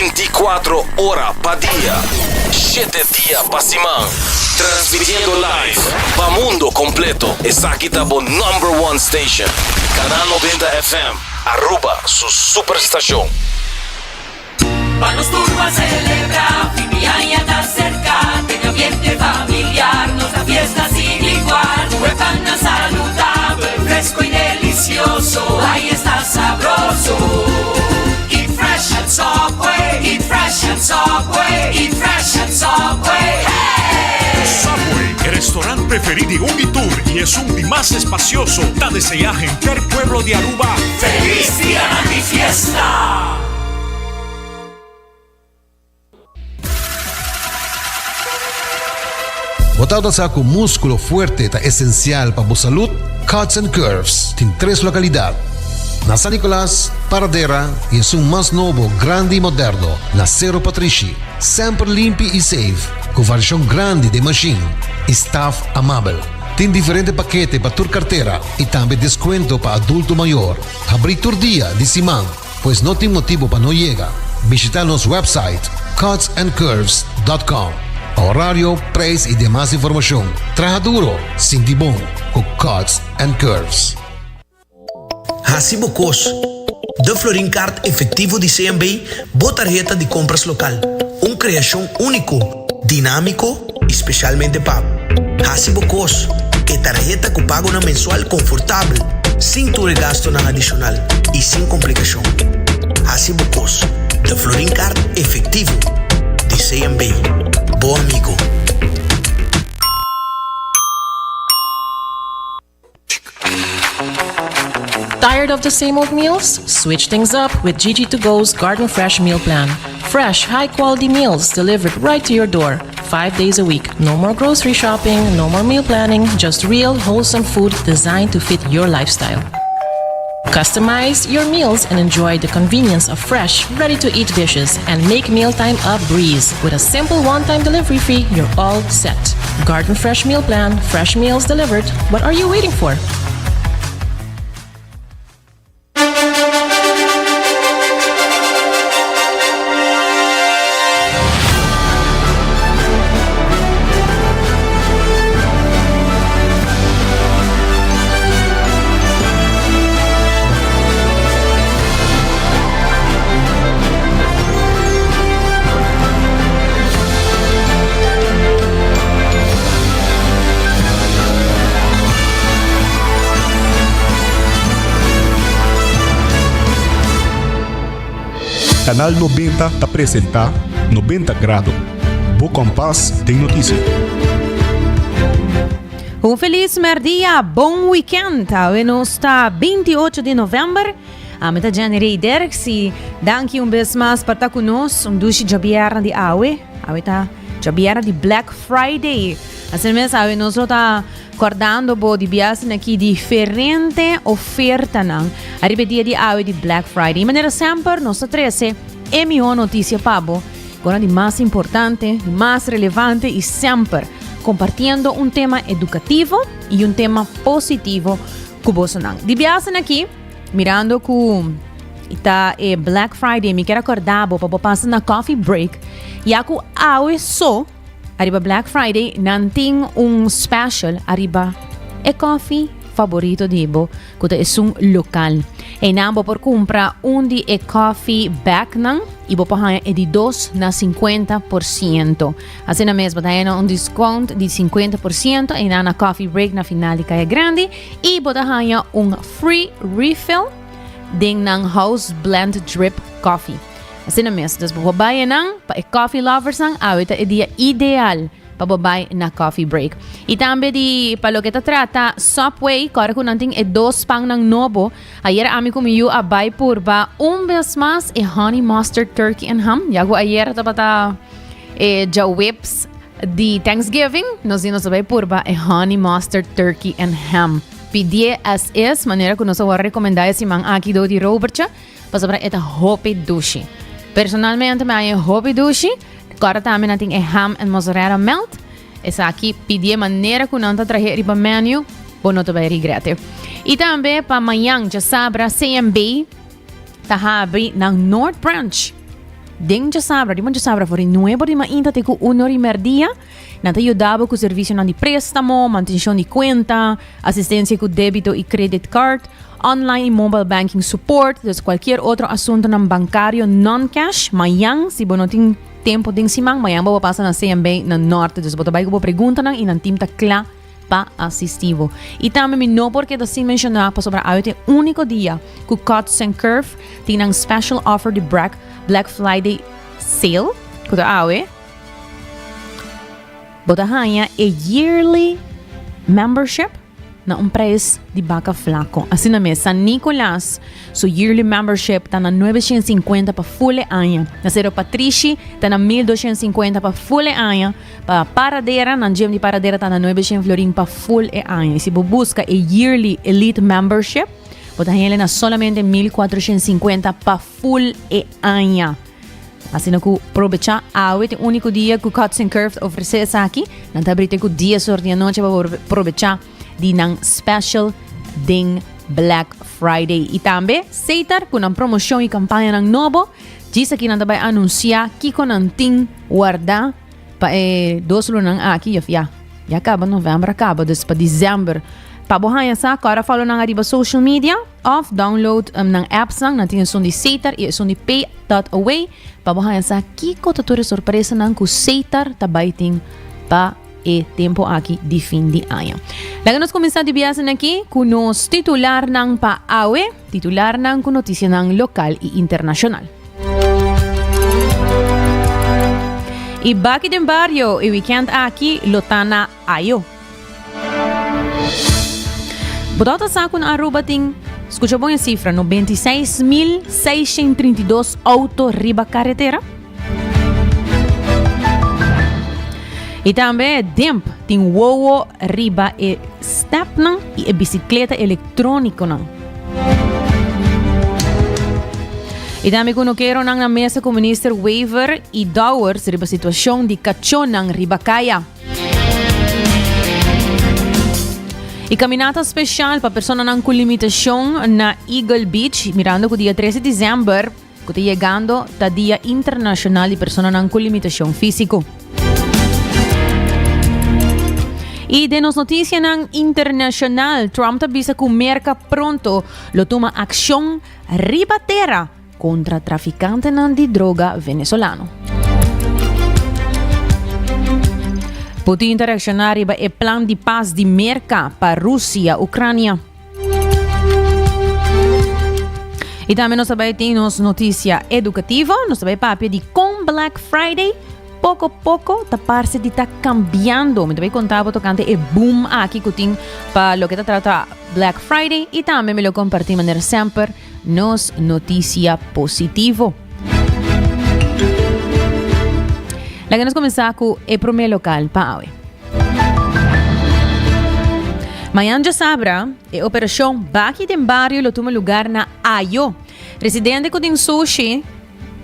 24 ora pa dia, shete dia pa siman. Transmitiendo live pa mundo completo. Esaki ta bo number one station. Canal 90 FM, Aruba su superstacion. Pa nos tur ban celebra, fin di aña ta cerca, den ambiente familiar nos da fiesta sin igual, cu e pannan saludabel, fresco y delicioso, ay esta sabroso. Eat fresh at Subway, eat fresh at Subway, eat fresh at Subway, hey! Subway, e restaurant preferi di un y tur y esun di mas espacioso, ta desea henter pueblo di Aruba Feliz Dianan di Fiesta! Bo tabata sa ku múskulo fuerte ta esensial pa bo salud? Cuts and Curves tin tres lokalidat, na San Nicolas, Paradera i esun mas nobo, grandi i moderno na Sero Patrishi. Semper limpi i safe, ku variashon grandi den mashin i staf amabel. Tin diferente pakete pa tur kartera i tambe deskuento pa adulto mayor. Habrí tur dia di siman. Pues no tin motibo pa no yega. Bishita nos website cutsandcurves dot com pa horario, prijs y demas informacion. Traha duro, sinti bon cu Cuts and Curves. Hasi bo kos. De Florin Card Efectivo di CMB, bo tarheta di compras local. Un creacion unico, dinámico y specialmente pa bo. Hasi bo kos, e tarheta ku pagonan mensual konfortabel, sin tur e gastonan adishonal i sin komplikashon. Hasi bo kos, de Florin Card Efectivo di CMB. Bo amigo. Tired of the same old meals? Switch things up with Gigi to Go's Garden Fresh Meal Plan. Fresh, high quality meals delivered right to your door, five days a week. No more grocery shopping, no more meal planning, just real, wholesome food designed to fit your lifestyle. Customize your meals and enjoy the convenience of fresh, ready to eat dishes and make mealtime a breeze. With a simple one time delivery fee, you're all set. Garden Fresh Meal Plan, fresh meals delivered. What are you waiting for? Canal 90 ta presenta 90 Grado, bo kompas den notisia. Un feliz merdia, bon weekend. Awe nos ta 28 di november. Ami ta Jenny Ray Derks y danki un bes mas pa ta cu nos. Un dushi djabierna di awe. Awe ta djabierna di Black Friday. Asina mes awe nos lo ta cordando bo di biasen aki diferente ofertanan ariba e dia di awe di Black Friday. Y manera semper nos ta trece e miho noticia pa bo. Gona di mas importante, di mas relevante y semper compartiendo un tema educativo y un tema positivo cu bosonan. Di biasen aki, mirando cu ta e Black Friday, mi kier acorda bo pa bo pasa na Coffee Break, ya cu awe so, ariba Black Friday, nan tin un special ariba e coffee favorito di bo, cu ta esun local. Einan bo por cumpra un di e coffee bagnan y bo por haña e di dos na 50%. Asina mes bo ta haña un discount di 50% einan na Coffee Break na final di Kaya Grandi y bo ta haña un free refill den nan house blend drip coffee. Asina mes, dus bo por bai einan pa e coffee loversnan awe ta e dia ideal. pa bo bai na coffee break. Y tambe di pa loke ta trata Subway, kore ku nan tin e dos pannan nobo. Ayer ami ku mi yu a bai purba un bes mas e honey mustard turkey and ham. Ya ku ayer tabata e djaweps di Thanksgiving, nos di nos a bai purba e honey mustard turkey and ham. Pidié as is, manera ku nos a wòrdu rekomendá e siman aki dor di Robertje, pasobra e ta hopi dushi. Personalmente mi haña e hopi dushi. Kòrda tambe nan tin e ham en mozzarella melt. Esaki pidi e manera ku nan ta trahe riba menu, bo no ta bai regrete. I tambe pa mañan djasabra CMB ta habri nan North Branch. Den djasabra, riba djasabra for di nuebe or di mainta te ku un or di merdia, nan ta yuda bo ku servisionan di préstamo, mantenshon di kuenta, asistensia ku débito i credit card, online i mobile banking support, dus kualkier otro asuntonan bankario non-cash. Mañan, si bo no tin tempo den siman, mañan bo por pasa na CMB na Norte. Dus bo ta bai ku bo preguntanan i nan tim ta kla pa asisti bo. I tambe mi no por keda sin menshoná pasobra awe ta e úniko dia ku Cuts and Curve tin nan special offer di Black Black Friday sale ku ta awe. Bo ta haña e yearly membership na un prijs di baka flako. Asina mes, San Nicolas su yearly membership ta na 950 pa full e aña. Na Sero Patrishi ta na 1250 pa full e aña. Pa Paradera, nan gym di Paradera ta na 900 florin pa full e aña. Y si bo busca e yearly elite membership, bo ta haña na solamente 1450 pa full e aña. Asina cu probecha awe te unico dia cu Cuts and Curves ofrece esaki. Nan ta abri te cu 10 or di anochi pa bo probecha di nan special den Black Friday. Y tambe Setar cu nan promocion y campañanan nobo. Djis aki nan ta bay anuncia kico nan tin warda pa e dos lunan aki. Of ya, ya caba november a caba, dus pa december. Pa bo haya sa, kora follow nan ariba social media of download um, nan apps nan. Nan tin esun di Setar y esun di Pay.away pa bo haya sa kico ta tur e sorpresanan cu Setar ta bay tin pa e tempo aki di fin di aña. Laga nos kuminsá di biasen aki ku nos titularnan pa awe, titularnan ku notisianan lokal i internashonal. I baki den bario e weekend aki lo ta na Ayo. Bo ta sa ku na Aruba tin, skucha bon e sifra, 96.632 auto riba karetera? I tambe Dimp tin wowo riba e stepnan i e bisikleta elektrónikonan. I tambe kunukeronan na mesa ku Minister Wever i Dowers riba situashon di kachónan riba kaya. I kaminata speshal pa personanan ku limitashon na Eagle Beach, mirando ku dia 13 di desèmber, Ku ta yegando ta Dia Internashonal di Personanan ku Limitashon Físiko. I den nos notisianan internashonal, Trump ta bisa ku Merka pronto lo tuma akshon riba tera kontra trafikantenan di droga venezolano. Putin ta reakshoná riba e plan di pas di Merka pa Rusia-Ukrania. Y tambe nos tabay tin nos noticia educativo. Nos tabay papia di con Black Friday poco poco ta parce di ta cambiando. Mi tabay contabo tocante e boom aki cu tin pa loke ta trata Black Friday. Y tambe mi lo comparti manera semper nos noticia positivo. Laga nos comenzá cu e prome local pa awe. Mañan djasabra, e operashon Baki den Bario lo tuma lugar na Ayo. Residente ku tin sushi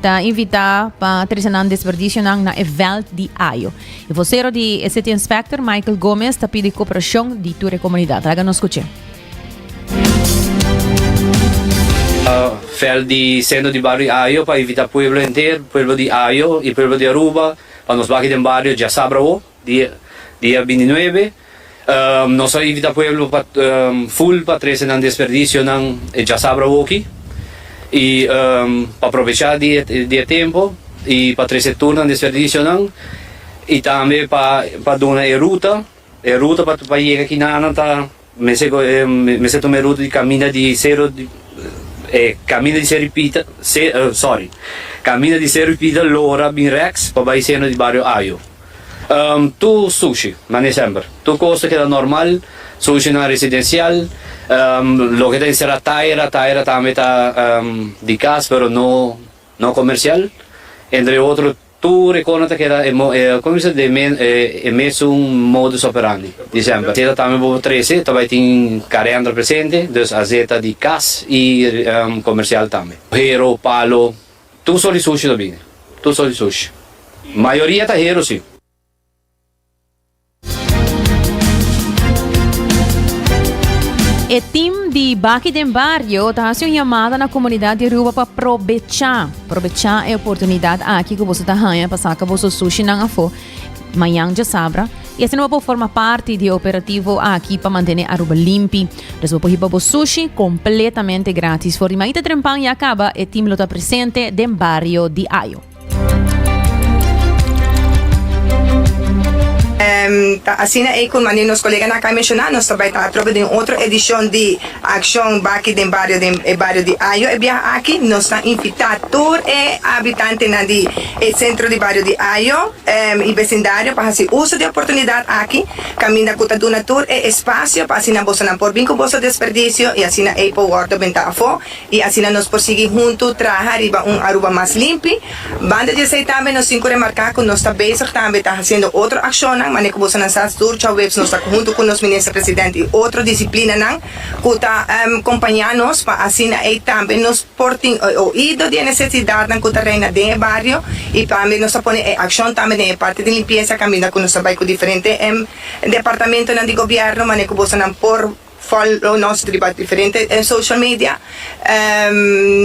ta invitá pa trese nan desperdisionan na e vèlt di Ayo. E vosero di e City Inspector, Michael Gomez, ta pidi koperashon di tur e komunidat. Laga nos skuch'é. Vèlt di Sentro di Bario di Ayo pa invitá pueblo henter, pueblo di Ayo i pueblo di Aruba, pa nos baki den bario djasabra awo. Dia dia bintinuebe nos a invita pueblo pa full pa trece nan desperdicionan e djasabra awoki y pa probecha di e tempo y pa trece tur nan desperdicionan y tambe pa pa duna e ruta e ruta pa pa yega kinanan ta mester mester tuma e ruta di caminda di Cero e caminda di Cero y Pita sorry caminda di Cero y Pita lora bin rechts pa bay seno di bario Ayo. Tur sushi, mane semper. Tur kos ta keda normal, sushinan residensial, loke ta enserá taira, taira tambe ta di kas pero no no komersial. Entre otro tur e kosnan ta keda e komo bisa de e mesun modus operandi di semper. Azeta tambe bo por trese, ta bai tin karendra presente, dus azeta di kas i komersial tambe. Hero, palo, Tur sort di sushi ta bini. Tur sort di sushi. Mayoria ta hero si. E team di Baki den Bario ta hasi un yamada na komunidat di Aruba pa probechá, probechá e oportunidat aki ku boso ta haña pa saka boso sushinan afó mañan djasabra i asina bo por forma parti di e operativo aki pa mantené Aruba limpi. Dus bo por hiba bo sushi kompletamente gratis. For di maita trempan ya kaba e team lo ta presente den bario di Ayo. Ta asina ei ku manera nos koleganan a kai menshoná, nos ta bai ta atrobe den otro edishon di Akshon Baki den Bario den e bario di Ayo. E biaha aki nos ta invitá tur e habitantenan di e sentro di bario di Ayo i besindario pa hasi uso di e oportunidat aki kaminda ku ta duna tur e espasio pa asina bosonan por bin ku boso desperdisio i asina ei por wòrdu bentá afó. I asina nos por sigui huntu traha riba un Aruba mas limpi. Banda di esei tambe nos tin ku remarká ku nos ta bezig tambe ta hasiendo otro akshonnan, manera ku bosonan sa tur djaweps nos ta huntu ku nos Minister President i otro disiplinanan ku ta kompañá nos pa asina ei tambe nos por tin e oido di e nesesidatnan ku ta reina den e bario i tambe nos ta pone e akshon tambe den e parti di limpiesa kaminda ku nos ta bai ku diferente departamentonan di gobièrnu manera ku bosonan por Follow nos riba diferente social media.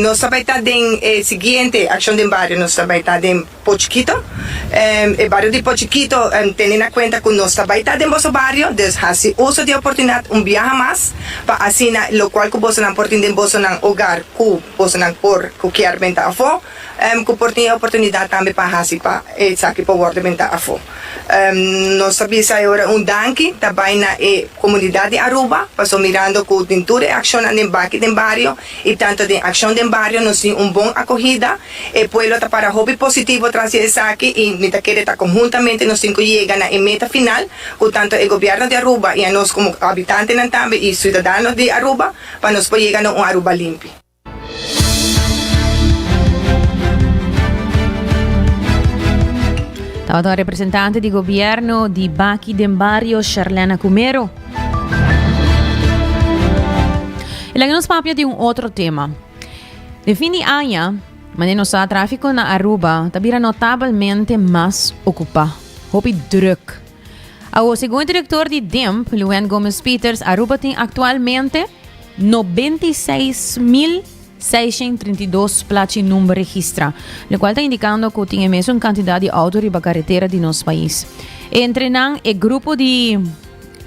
Nos ta bai ta den e siguiente Accion den Bario, nos ta bai ta den Pochiquito. E bario di Pochiquito, tene na cuenta cu nos ta bai ta den boso bario, dus haci uso di e oportunidad un biaha mas pa asina locual cu bosonan por tin den bosonan hogar cu bosonan por cu kier benta afo, cu por tin e oportunidad tambe pa haci pa esaki por wordo benta afo. Nos ta bisa e ora un danki ta bai na e comunidad di Aruba, paso mirando cu den tur e accionnan den baki den bario y tanto den accion den bario nos tin un bon acogida. E pueblo ta para hopi positivo tras di esaki y mi ta kere ta conhuntamente nos tin cu yega na e meta final cu tanto e gobierno di Aruba y anos como habitantenan tambe y ciudadanos di Aruba pa nos por yega na un Aruba limpi. Tabata representante di gobierno di Baki den Bario, Charlena Cumero. Y laga nos papia di un otro tema. De fin di aña, manera nos sa, tráfico na Aruba ta bira notabelmente mas ocupa. Hopi druk. Awo, segun e director di DIMP, Luan Gomez Peters, Aruba tin actualmente 96.632 plachi number registra, locual ta indicando cu tin e mesun cantidad di auto riba carretera di nos pais. Entre nan e grupo di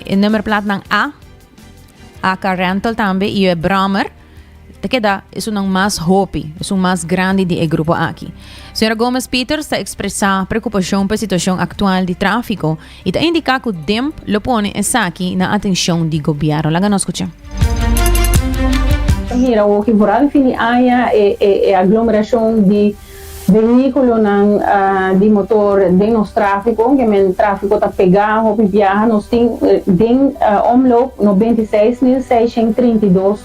e nummerplaatnan A, AK Rental tambe y e Brommer, Ta keda esunnan mas hopi, esun mas grandi di e grupo aki. Señora Gomez Peters ta ekspresá preokupashon pa e situashon aktual di tráfiko i ta indiká ku DIMP lo pone esaki na atenshon di gobièrnu. Laga nos skucha. Ta mira awoki vooral fin di aña e aglomerashon di Vehículonan di motor den nos tráfiko, ke men tráfiko ta pegá hopi biaha. Nos tin den omloop 96.632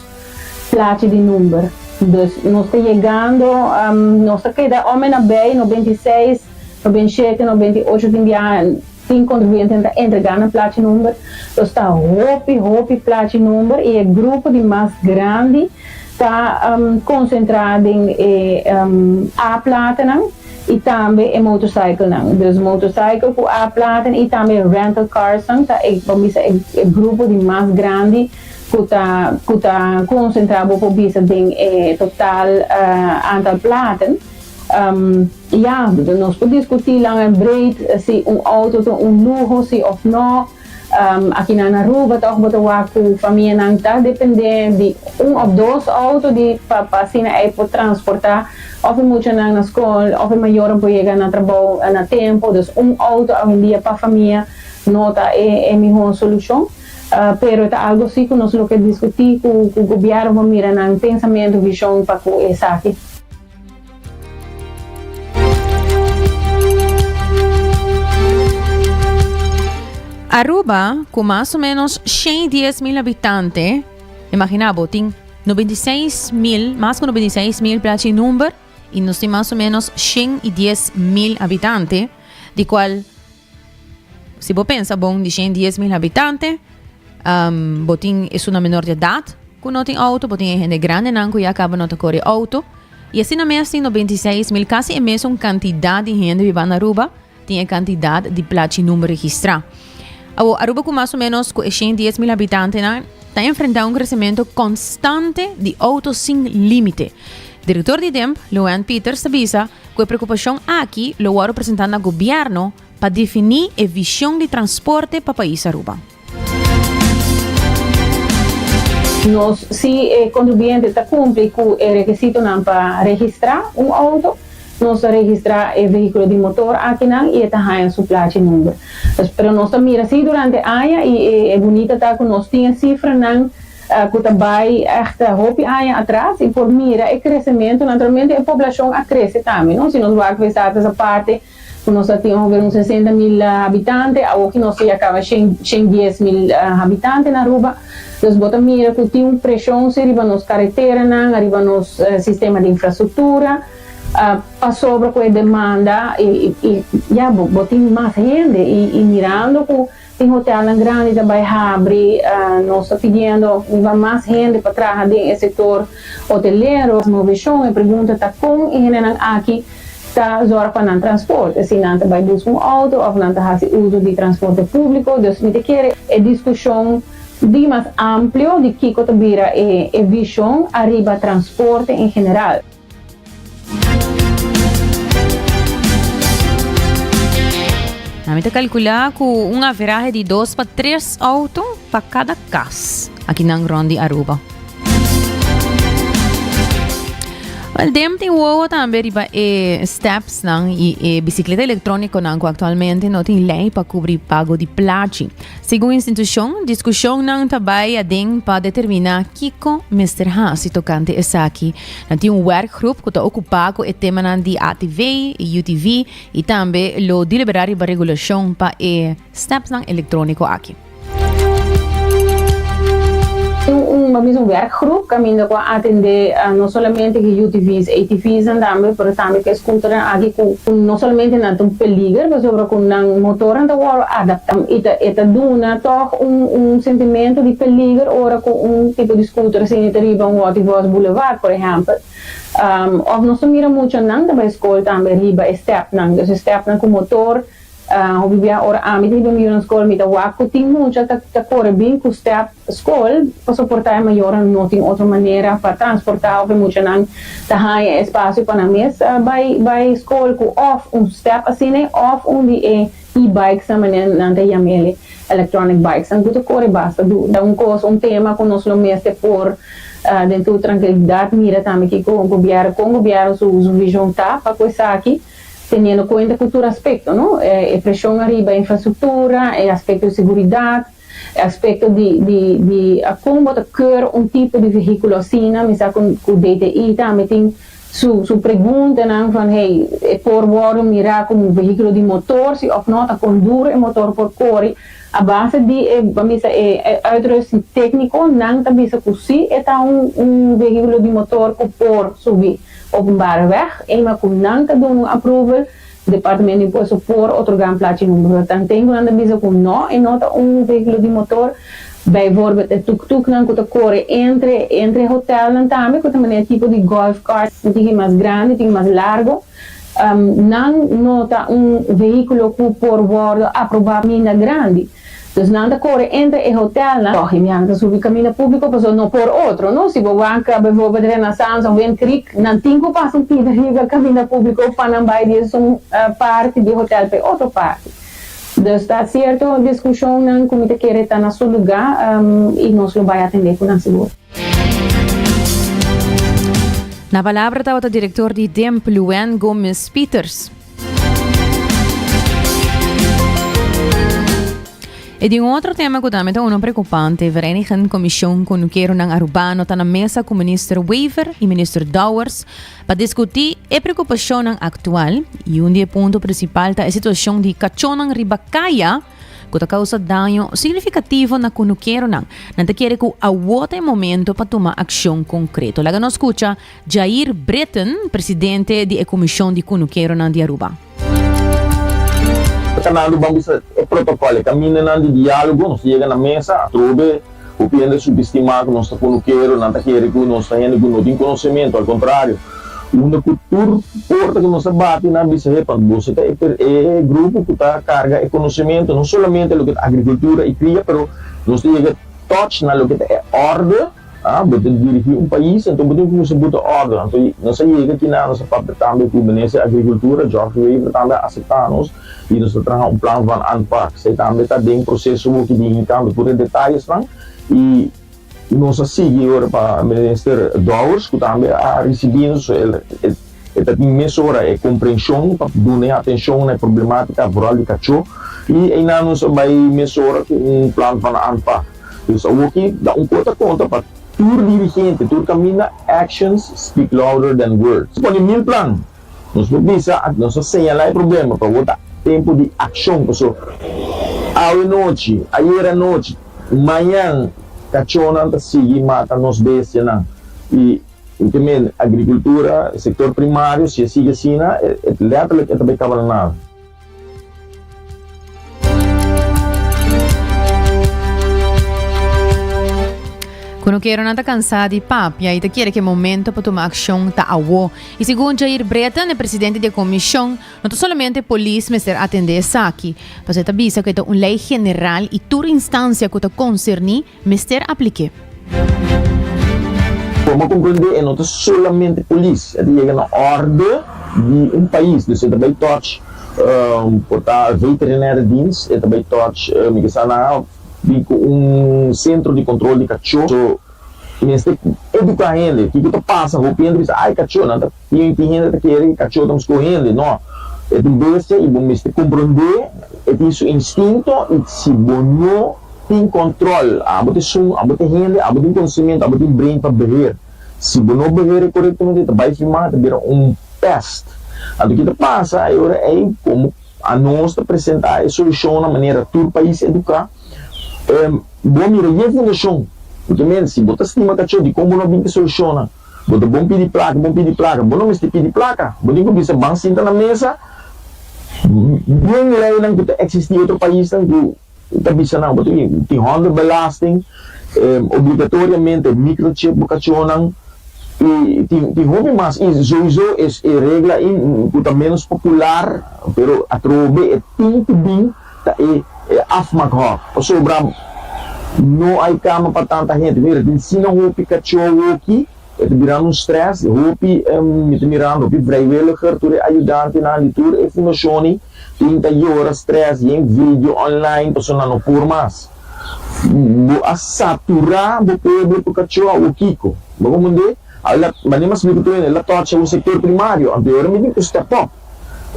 plachi di number. Dus nos ta yegando, nos ta keda om en nabij 96, 97, 98 tin biaha tin contribuyente ta entregá nan plachi number. Dus ta hopi, hopi plachi number i e grupo di mas grandi Ta konsentrá den e A-platennan i tambe e motorcyclenan. Dus motorcycle ku A-platen i tambe rental carsnan ta e, bo bisa, e grupo di mas grandi ku ta ku ta konsentrá bo por bisa den e total aantal platen. Ya, nos por diskutí lang en breed si un outo ta un luho si òf no. Aki na Aruba tòg bo ta wak ku famianan ta dependé di un òf dos outo di pa pa asina ei por transportá òf e muchanan na skol òf e mayornan por yega na trabou na tempu. Dus un outo awendia pa famia no ta e e mihó solushon. Pero ta algu si ku nos lo ke diskutí ku ku gobièrnu pa mira nan pensamentu, vishon pa ku esaki. Aruba, ku mas o menos 110 mil habitante, imagina bo, tin 96 mil, mas ku 96 mil plachi number, i nos tin mas o menos 110 mil habitante, di kual Si bo pensa bon di 110 mil habitante, um, bo tin esunnan menor di edat ku no tin auto, bo tin e hende grandenan ku ya kaba no ta kore auto. I asina mes tin 96 mil, kasi e mesun kantidat di hende biba na Aruba, tin e kantidat di plachi number registrá. Awo, Aruba ku mas o menos ku e 110 mil habitantenan, ta enfrentá un kresementu konstante di outo sin límite. Direktor di DEMP, Luann Pieters ta bisa ku e preokupashon aki lo wòrdu presentá na gobièrnu pa definí e vishon di transporte pa pais Aruba. Nos, si e kontribuyente ta kumpli ku e rekisitonan pa registrá un outo, nos ta registrá e vehíkulo di motor akinan i e ta haña su plachi number. Pero nos ta mira si durante aña i e bunita ta ku nos tin e sifranan ku ta bai ègt hopi aña atras i por mira e kresementu. Naturalmente e poblashon a krese tambe, no? Si nos wak Vesata esa parti ku nos a tin ongeveer un 60 mil habitante, awoki nos ta ya kaba 110 mil habitante na Aruba. Dus bo ta mira ku tin un preshon si riba nos kareteranan, riba nos sistema di infrastruktura, pasobra ku e demanda i ya bo tin mas hende i mirando ku tin hotelnan grandi ta bai habri, nos ta pidiendo riba mas hende pa traha den e sektor hotelero. Moveshon, e pregunta ta kon e hendenan aki ta zorg pa nan transporte, si nan ta bai buska un outo òf nan ta hasi uso di transporte públiko. Dus mi ta kere e diskushon di mas amplio di kiko ta bira e vishon ariba transporte en general. Mi ta kalkulá ku un averahe di dos pa tres outo pa kada kas akinan rònt di Aruba. Wel, dem tin wowo tambe riba e stepsnan i e bisikleta elektrónikonan ku aktualmente no tin lei pa kubri pago di plachi. Segun institushon, diskushonnan ta bai aden pa determiná kiko mester hasi tokante esaki. Nan tin un werkgroep ku ta okupá ku e temanan di ATV i UTV i tambe lo deliberá riba regulashon pa e stepsnan elektróniko aki. Tin un ba bisa un werkgroep kaminda ku a atendé no solamente ku UTV's, ATV's nan tambe, pero tambe ku e scooternan aki ku no solamente nan ta un peliger pasobra ku nan motornan ta wòrdu adaptá i ta e ta duna tòg un un sentimentu di peliger ora ku un tipo di scooter asina ta riba un Watty Vos Boulevard por ehèmpel. Òf nos ta mira muchanan ta bai skol tambe riba e stèpnan, dus e stèpnan ku motor. Hopi bia ora ami ta hiba mi yu na skol mi ta wak ku tin mucha ta ta kore bin ku stèp skol pasobra por ta e mayornan no tin otro manera pa transportá òf e muchanan ta haña e espasio pa nan mes bai bai skol ku òf un stèp asina òf un di e e-bikes nan manera nan ta yam'el electronic bikes nan ku ta kore basta duru. Ta un kos un tema ku nos lo mester por den tur trankilidat mira tambe kiko gobièrnu kon gobièrnu su su vishon ta pa ku esaki. Teniendo cuenta cu tur aspecto, no? E presion ariba infrastructura, e aspecto di seguridad, e aspecto di, di, di con bo ta keur un tipo di vehiculo asina. Mi sa cu, cu DTI tambe tin su, su preguntanan van, hey, e por wordo mira como un vehiculo di motor si of no, ta con duro e motor por cori. A base di e, ban bisa, e, e uitrusting tecnico, nan ta bisa cu si e ta un, un vehiculo di motor cu por subi. Openbare weg, ema ku nan ta duna un approval, Departamento di Impuesto por otorgá un plachi number. Pero tanten ku nan ta bisa ku no, e no ta un vehíkulo di motor, bijvoorbeeld e tuk-tuknan ku ta kore entre entre hotelnan tambe, ku ta manera tipo di golf cart, un tiki mas grandi, un tiki mas largo, nan no ta un vehíkulo ku por wòrdu aprobá minda grandi. Dus nan ta kore entre e hotelnan, tòg i mian ta subi kaminda públiko pasobra no por otro, no? Si bo wak bijvoorbeeld Renaissance òf Wind Creek, nan tin ku pasa un pida riba kaminda públiko pa nan bai di esun parti di hotel pa e otro parti. Dus ta sierto diskushonnan ku mi ta kere ta na su lugá i nos lo bai atendé ku nan sigur. Na palabra tabata direktor di DEMP, Luann Gomez Pieters. E di un otro tema ku tambe ta uno preokupante, Vereniging Komishon Kunukeronan Arubano ta na mesa ku Minister Wever i Minister Dowers pa diskutí e preokupashonnan aktual i un di e punto prinsipal ta e situashon di kachónan riba kaya ku ta kousa daño signifikativo na kunukeronan. Nan ta kere ku awo ta e momento pa tuma akshon konkreto. Laga nos skucha Jair Britten, presidente di e Komishon di Kunukeronan di Aruba. Ta kanando ban bisa e protokòl, e kamindanan di diálogo, nos ta yega na mesa, atrobe hopi hende a subestimá ku nos ta kunukero, nan ta kere ku nos ta hende ku no tin konosementu, al kontrario, unda ku tur porta ku nos a bati nan a bisa, hepa, boso ta e grupo ku ta karga e konosementu, no solamente loke ta agrikultura i kria, pero nos ta yega. touch na loke ta e orde, ah, bo ta dirigí un pais, anto bo tin ku kuminsá buta orde. Anto nos a yega kinan, nos a papia tambe ku Minister di Agrikultura, Geoffrey Wever tambe a aseptá nos i nos ta traha un plan van aanpak. Esei tambe ta den proseso hopi di hinkando tur e detayesnan i nos a sigui ora pa Minister Dowers ku tambe a risibí nos, el e ta tin mesora e komprenshon pa duna e atenshon na e problematika vooral di kachó i einan nos a bai mesora ku un plan van aanpak. Dus awoki da un kos ta konta pa tur dirigente, tur kaminda, actions speak louder than words. Pone mil plan, nos por bisa, nos a señalá e problema, pero awor ta tempu di akshon, paso awe nochi, ayera nochi, mañan kachónan ta sigui mata nos bestianan i ke men agrikultura, sektor primario, si e sigui asina, e letterlijk e ta bai kaba na nada. Kunukeronan ta kansá di papia i ta kere ku e momento pa tuma akshon ta awo. I segun Jair Breton, e presidente di e komishon, no ta solamente polis mester atendé esaki, pasobra e ta bisa ku e ta un lei general i tur instansia ku ta konserní mester aplik'é. Por a comprende e no ta solamente polis, e ta yega na orde di un pais, dus e ta bay touch por ta veterinaire dienst, e ta bay touch mi ke sa na bin cu un centro di control di cacho, so mester educa hende kico ta pasa, hopi hende bisa ay cacho nan ta tin hende ta kere cu cacho ta msco hende, no e ta un bestia y bo mester comprende e tin su instinto y si bo no Tin control, abo ta esun, abo ta hende, abo tin conocimiento, abo tin brain pa beheer. Si bo no beheer e corectamente ta bay firma, ta bira un pest. Anto ki ta pasa e ora ey como anos ta presenta e solucionnan manera tur pais educa, bo a mira ye fundacion. Porque men si bo ta stima cacho dicon bo no bin cu e solucionnan? Bo ta bon pidi placa, bon pidi placa, bo no mester pidi placa. Bo tin cu bisa ban sinta na mesa, bien leynan cu ta existi otro paisnan cu. Ta bisa nan, bo tin tin hondenbelasting, obligatoriamente microchip bo kachónan i tin tin hopi mas i souiso e e regla ei ku ta menos popular pero atrobe e tin ku bin ta e e afmaakhok pasobra no hay kama pa tanta hende mira tin asina hopi kachó awoki e ta birando un stress hopi mi ta mirando hopi vrijwilliger tur e ayudantenan di tur e fundashon. Tin ta yora stress yen video online pasobra nan no por mas. Bo a satura bo pueblo ku kachó awo kiko? Bo komprendé? Ala manera mi a splika tur hende el a touch awo sektor primario anto e ora mi tin ku step up.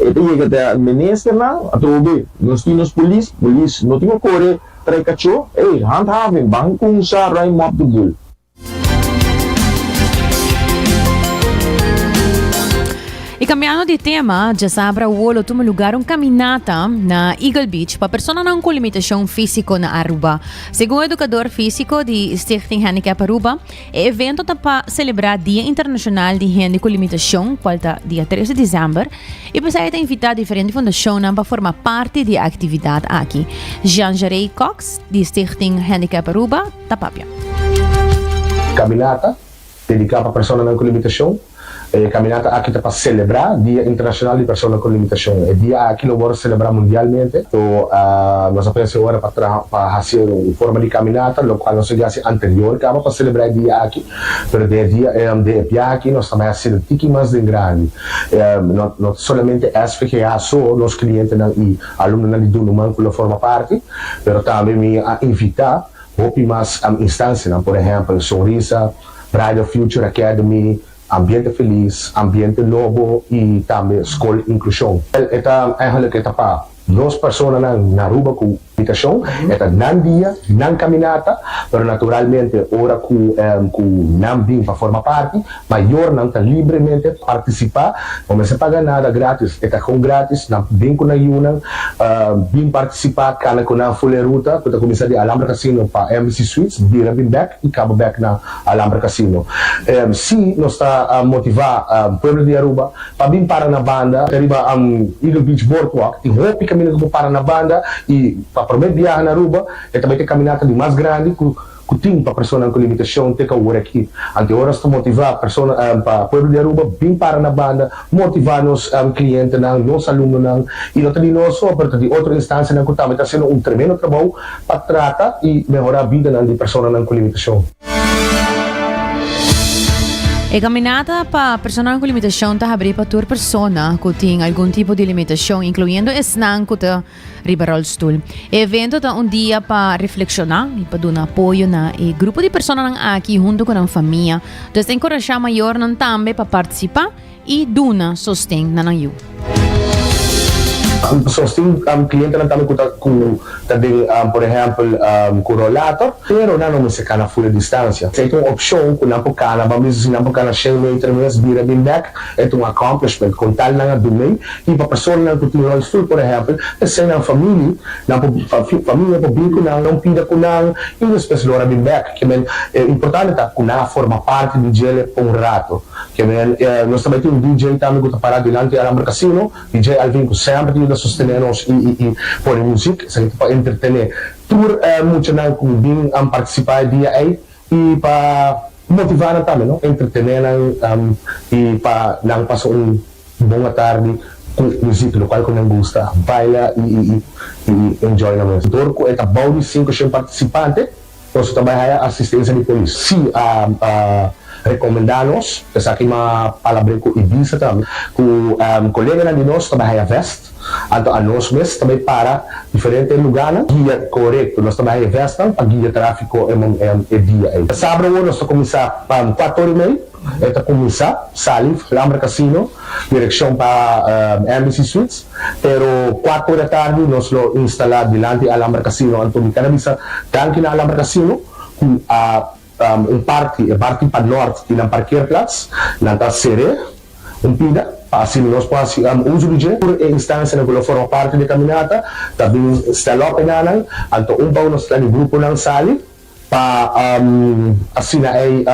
E ta yega ta ministernan atrobe nos tin nos polis, polis no tin ku kore trae kachó, ey handhaving ban kumsa ruim op de boel. Y cambiando di tema, djasabra awor lo tuma lugar un caminata na Eagle Beach pa personanan cu limitacion fisico na Aruba. Segun educador fisico di Stichting Handicap Aruba, e evento ta pa celebra Dia Internacional di Hende cu Limitacion, cual ta dia 3 di december, y p'esei ta invita diferente fundacionnan pa forma parti di e actividad aki. Jean-Jarey Cox di Stichting Handicap Aruba, ta papia. Kaminata dediká pa personanan ku limitashon. E kaminata aki ta pa selebrá Dia Internashonal di Persona ku Limitashon. E dia aki lo wòrdu selebrá mundialmente. So nos a pensa e ora pa traha pa hasi un forma di kaminata, lokual nos a hasi anterior kaba pa selebrá e dia aki. Pero den e dia den e biaha aki nos ta bai hasi un tiki mas den grandi. No no ta solamente SVGA so nos klientenan i alumnonan di Dunuman ku lo forma parti, pero tambe mi a invitá Hopi mas instancianan, por ehempel Sonrisa, Brighter Future Academy, Ambiente Feliz, Ambiente Nobo y tambe Scol Inclusion. E ta eigenlijk e ta pa nos personanan na Aruba cu limitacion, e ta nan dia, nan caminata, pero naturalmente ora cu cu nan bin pa forma parti, Mayornan ta libremente participa, no mester paga nada gratis, e ta gewoon gratis, nan bin cu nan yunan, bin participa, cana cu nan full e ruta cu ta cuminsa di Alhambra Casino pa Embassy Suites, bira bin bek y caba bek na Alhambra Casino. Si nos ta motiva pueblo di Aruba pa bin para na banda, ta riba Eagle Beach Boardwalk, tin hopi caminda cu por para na banda y pa. pa prome biaha na Aruba e ta bay ta e caminata di mas grandi cu cu tin pa personanan cu limitacion te cu awor aki. Anto ora nos ta motiva persona pa pueblo di Aruba bin para na banda, motiva nos clientenan, nos alumnonan y no ta di nos so pero ta di otro instancianan cu tambe ta haciendo un tremendo trabou pa trata y mehora bidanan di personanan cu limitacion. E caminata pa personanan cu limitacion ta habri pa tur persona cu tin algun tipo di limitacion, incluyendo esnan cu ta riba rolstoel. E evento ta un dia pa reflexiona y pa duna apoyo na e grupo di personanan aki hunto cu nan famia. Dus ta encourasha mayornan tambe pa participa y duna sosten na nan yu. Sosten clientenan tambe cu ta cu ta den por ehempel cu rollator pero nan no mester cana full e distancia. Esey ta un opcion cu nan por cana, ban bisa si nan por cana shen meter mes bira bin bek e ta un accomplishment con tal nan a dun'ey y pa personanan cu tin rolstoel por ehempel esey nan family nan por familia por bin cu nan nan pida cu nan y despues lora bin bek. Ke men e importante ta cu nan a forma parti di djele pa un rato. Ke men nos ta bai tin un DJ tambe ku ta pará dilanti Alhambra Casino, DJ Alvin ku semper ta yuda sostené nos i i i pone muzik, esaki ta pa entretené tur e muchanan ku bin partisipá e dia ei i pa motivá nan tambe no, entretené nan i pa nan pasa un bon atardi ku muzik, lokual ku nan gusta baila i i i i enjoy nan mes. Dor ku e ta bou di 500 partisipante. Nos ta bai haya asistencia di polis. Si a recomenda nos, esaki m'a palabr'é cu Ibiza tambe, cu coleganan di nos ta bai haya vest, anto anos mes ta bai para diferente lugarnan, guia corecto, nos ta bai haya vestnan pa guia trafico e dia ey. Sabra awor nos ta cuminsa cuatro ora y mei, e ta cuminsa sali Alhambra Casino direccion pa Embassy Suites, pero cuatro ora tardi nos lo instala dilanti Alhambra Casino, anto mi ker a bisa danki na Alhambra Casino cu a un parti, e parti pa nort di nan parkeerplaats, nan ta cere un pida pa asina nos por haci uzo di dje. Tur e instancianan cu lo forma parti di e caminata ta bin stel op enanan, anto un pa un nos ta laga e gruponan sali pa asina ey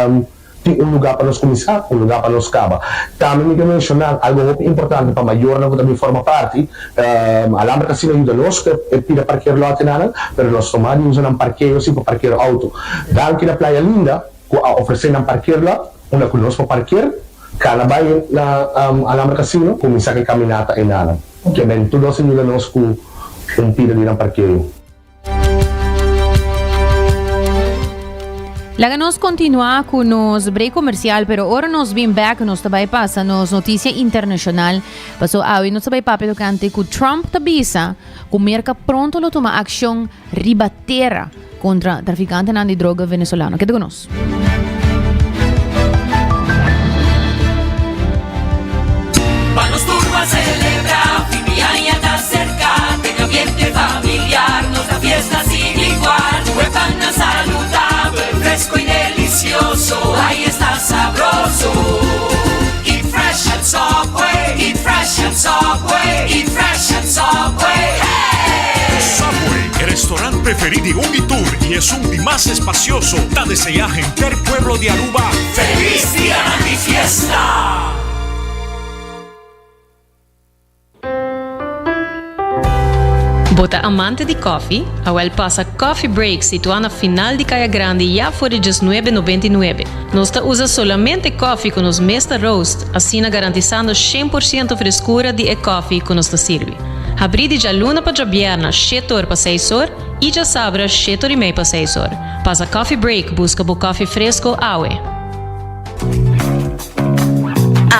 tin un lugá pa nos kuminsá, un lugá pa nos kaba. Tambe mi ke menshoná algu hopi importante pa mayornan ku ta bin forma parti. Alhambra ta asina yuda nos ku e pida parker lòtenanan, pero nos no mas di usa nan parkeo si pa parker outo. Danki na Playa Linda ku a ofresé nan parker lòt unda ku nos por parker, kana bai na Alhambra Casino, kuminsá ku e kaminata enanan. Ke men tur dos a yuda nos ku un pida di nan parkeo. Laga nos continua cu nos break comercial, pero ora nos bin back nos ta bay pasa nos noticia internacional. Paso awe nos ta bay papia tocante cu Trump ta bisa cu Merca pronto lo tuma accion riba tera contra traficantenan di droga venezolano. Keda cu nos. Pa nos tur ban celebra, fin di aña ta cerca, den ambiente familiar nos da fiesta sin igual. Cu e pannan saludabel, fresco y delicioso, ay esta sabroso. Eat fresh at Subway, eat fresh at Subway, eat fresh at Subway, hey! Subway, e restaurant preferi di un di tur y esun di mas espacioso, ta desea henter pueblo di Aruba Feliz Dianan di Fiesta! Bo ta amante di koffie? Awel pasa Coffee Break situá na final di Kaya Grandi ya for di diesnuebe nobenta i nuebe. Nos ta usa solamente koffie ku nos mes ta roast, asina garantisando shen por siento freskura di e koffie ku nos ta sirbi. Habrí di djaluna pa djabièrna shete or pa seis or i djasabra shete or i mei pa seis or. Pasa Coffee Break buska bo koffie fresko awe.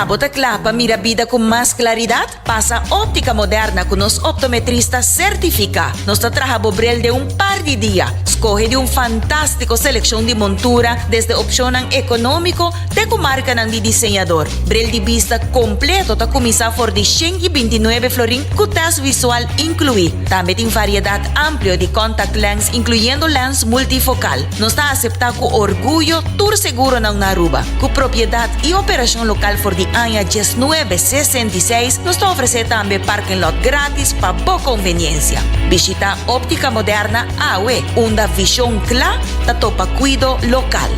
Abo ta kla pa mira bida ku mas klaridat? Pasa Óptica Moderna ku nos optometrista sertifiká. Nos ta traha bo bril den un par di dia. Skohe di un fantástiko selekshon di montura, desde opshonnan ekonómiko te ku markanan di diseñador. Bril di bista kompleto ta kuminsá for di 129 florin ku tèst visual inkluí. Tambe tin variedat amplio di contact lens inkluyendo lens multifokal. Nos ta aseptá ku orguyo tur seguronan na Aruba. Ku propiedat i operashon lokal for di aña diesnuebe sesenta i seis, nos ta ofresé tambe parking lot gratis pa bo konveniensia. Bishitá Óptica Moderna awe, unda vishon kla ta topa kuido lokal.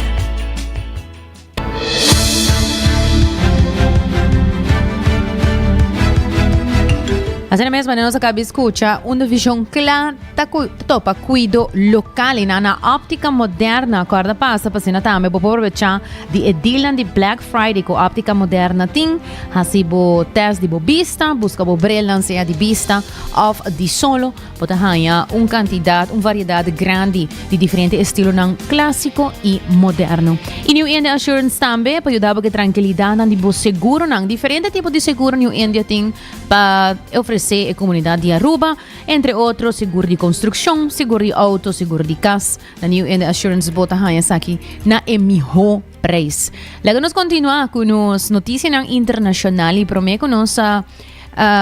Asina mes manera nos a caba di scucha, unda vision cla ta. ta topa kuido lokal i nan na Optica Moderna. Kòrda pasa pa asina tambe bo por probechá di e dealnan di Black Friday ku Optica Moderna tin. Hasi bo tèst di bo bista, buska bo brelnan sea di bista òf di solo. Bo ta haña un kantidat, un variedat grandi di diferente estilonan klásiko i moderno. I New India Assurance tambe pa yuda bo ku e trankilidatnan di bo seguronan. Diferente tipo di seguro New India tin pa ofresé e komunidat di Aruba, entre otro seguro di konstrukshon, seguro di outo, seguro di kas. Na New India Assurance bo ta haña esaki na e mihó preis. Laga nos kontinuá ku nos notisianan internashonal i promé ku nos a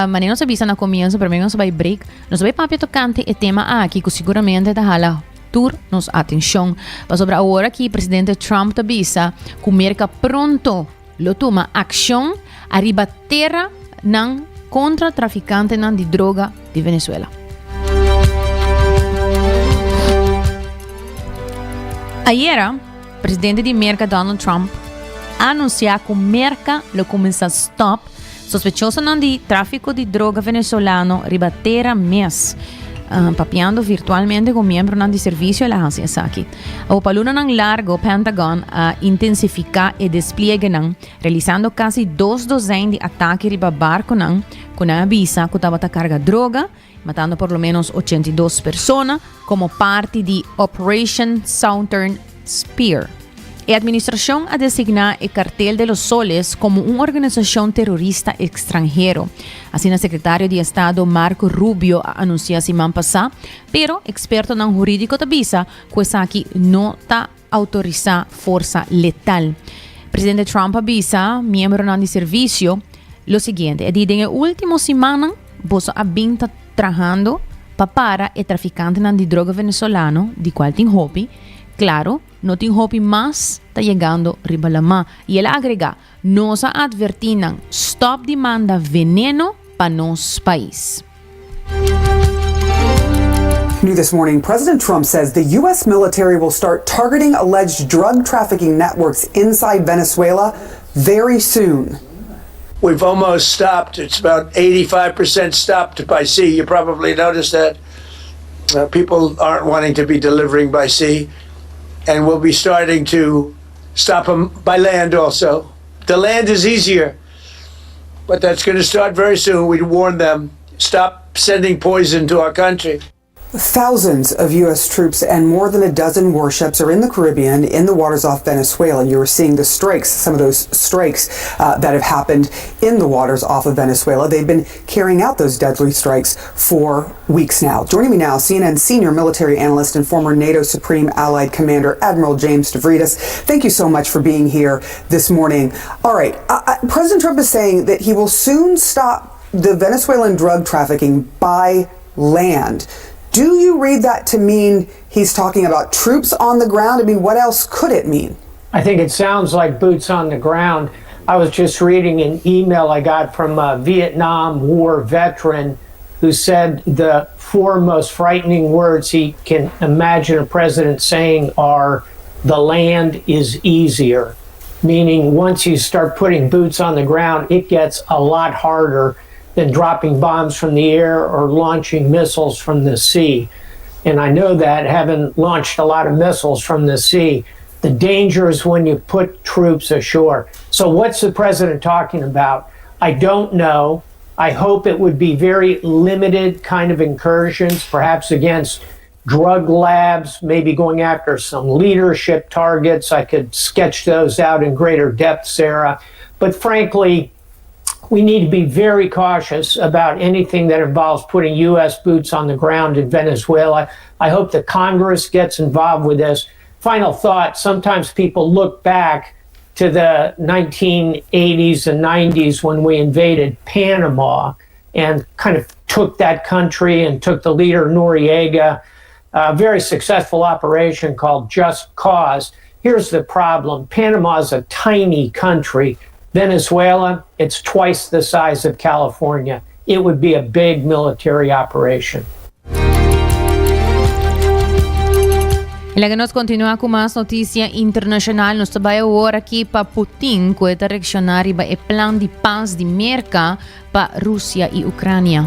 manera nos a bisa na komienso, promé ku nos a bai break, nos a bai papia tokante e tema aki ku siguramente ta hala tur nos atenshon. Pasobra awor aki presidente Trump ta bisa ku Merka pronto lo tuma akshon ariba tera nan kontra trafikantenan di droga di Venezuela. Ayera, presidente di Merka Donald Trump a anunsiá ku Merka lo kuminsá stòp sospechosonan di tráfiko di droga venezolano riba tera mes. Papiando virtualmente ku miembronan di servisio el a hasi esaki. Awo pa lunanan largo Pentagon a intensifiká e despliegenan, realisando kasi dos dozèn di atake riba barkonan ku nan a bisa ku tabata karga droga, matando por lo ménos 82 persona komo parti di Operation Southern Spear. E administrashon a designá e Cartel de los Soles komo un organisashon terorista ekstranhero, asina sekretario di Estado Marco Rubio a anunsiá siman pasá, pero ekspertonan hurídiko ta bisa ku esaki no ta outorisá forsa letal. Presidente Trump a bisa miembronan di servisio lo siguiente, e di den e último simannan boso a bin ta trahando pa para e trafikantenan di droga venezolano, di kual tin hopi, klaro, no tin hopi mas ta yegando riba lamá. I el a agregá, Nos a atvertí nan, stòp di manda veneno pa nos pais. New this morning, President Trump says the U.S. military will start targeting alleged drug trafficking networks inside Venezuela very soon. We've almost stopped. It's about 85% stopped by sea. You probably noticed that. Uh, people aren't wanting to be delivering by sea. And we'll be starting to stop them by land also. The land is easier, but that's going to start very soon. We warn them stop sending poison to our country. Thousands of U.S. troops and more than a dozen warships are in the Caribbean, in the waters off Venezuela. You are seeing the strikes, some of those strikes uh, that have happened in the waters off of Venezuela. They've been carrying out those deadly strikes for weeks now. Joining me now, CNN senior military analyst and former NATO Supreme Allied Commander Admiral James Stavridis. Thank you so much for being here this morning. All right, uh, uh President Trump is saying that he will soon stop the Venezuelan drug trafficking by land. Do you read that to mean he's talking about troops on the ground? I mean, what else could it mean? I think it sounds like boots on the ground. I was just reading an email I got from a Vietnam War veteran who said the four most frightening words he can imagine a president saying are, the land is easier. Meaning, once you start putting boots on the ground, it gets a lot harder than dropping bombs from the air or launching missiles from the sea. And I know that having launched a lot of missiles from the sea. The danger is when you put troops ashore. So, what's the president talking about? I don't know. I hope it would be very limited kind of incursions, perhaps against drug labs, maybe going after some leadership targets. I could sketch those out in greater depth, Sarah. But frankly, we need to be very cautious about anything that involves putting U.S. boots on the ground in Venezuela. I hope the Congress gets involved with this. Final thought sometimes people look back to the 1980s and 90s when we invaded Panama and kind of took that country and took the leader Noriega, a very successful operation called Just Cause. Here's the problem Panama is a tiny country. Venezuela, it's twice the size of California. It would be a big military operation. Laga nos continua cu mas noticia internacional. Nos ta bay awor aki pa Putin, cu e ta reacciona riba e plan di paz di Merca pa Rusia y Ucrania.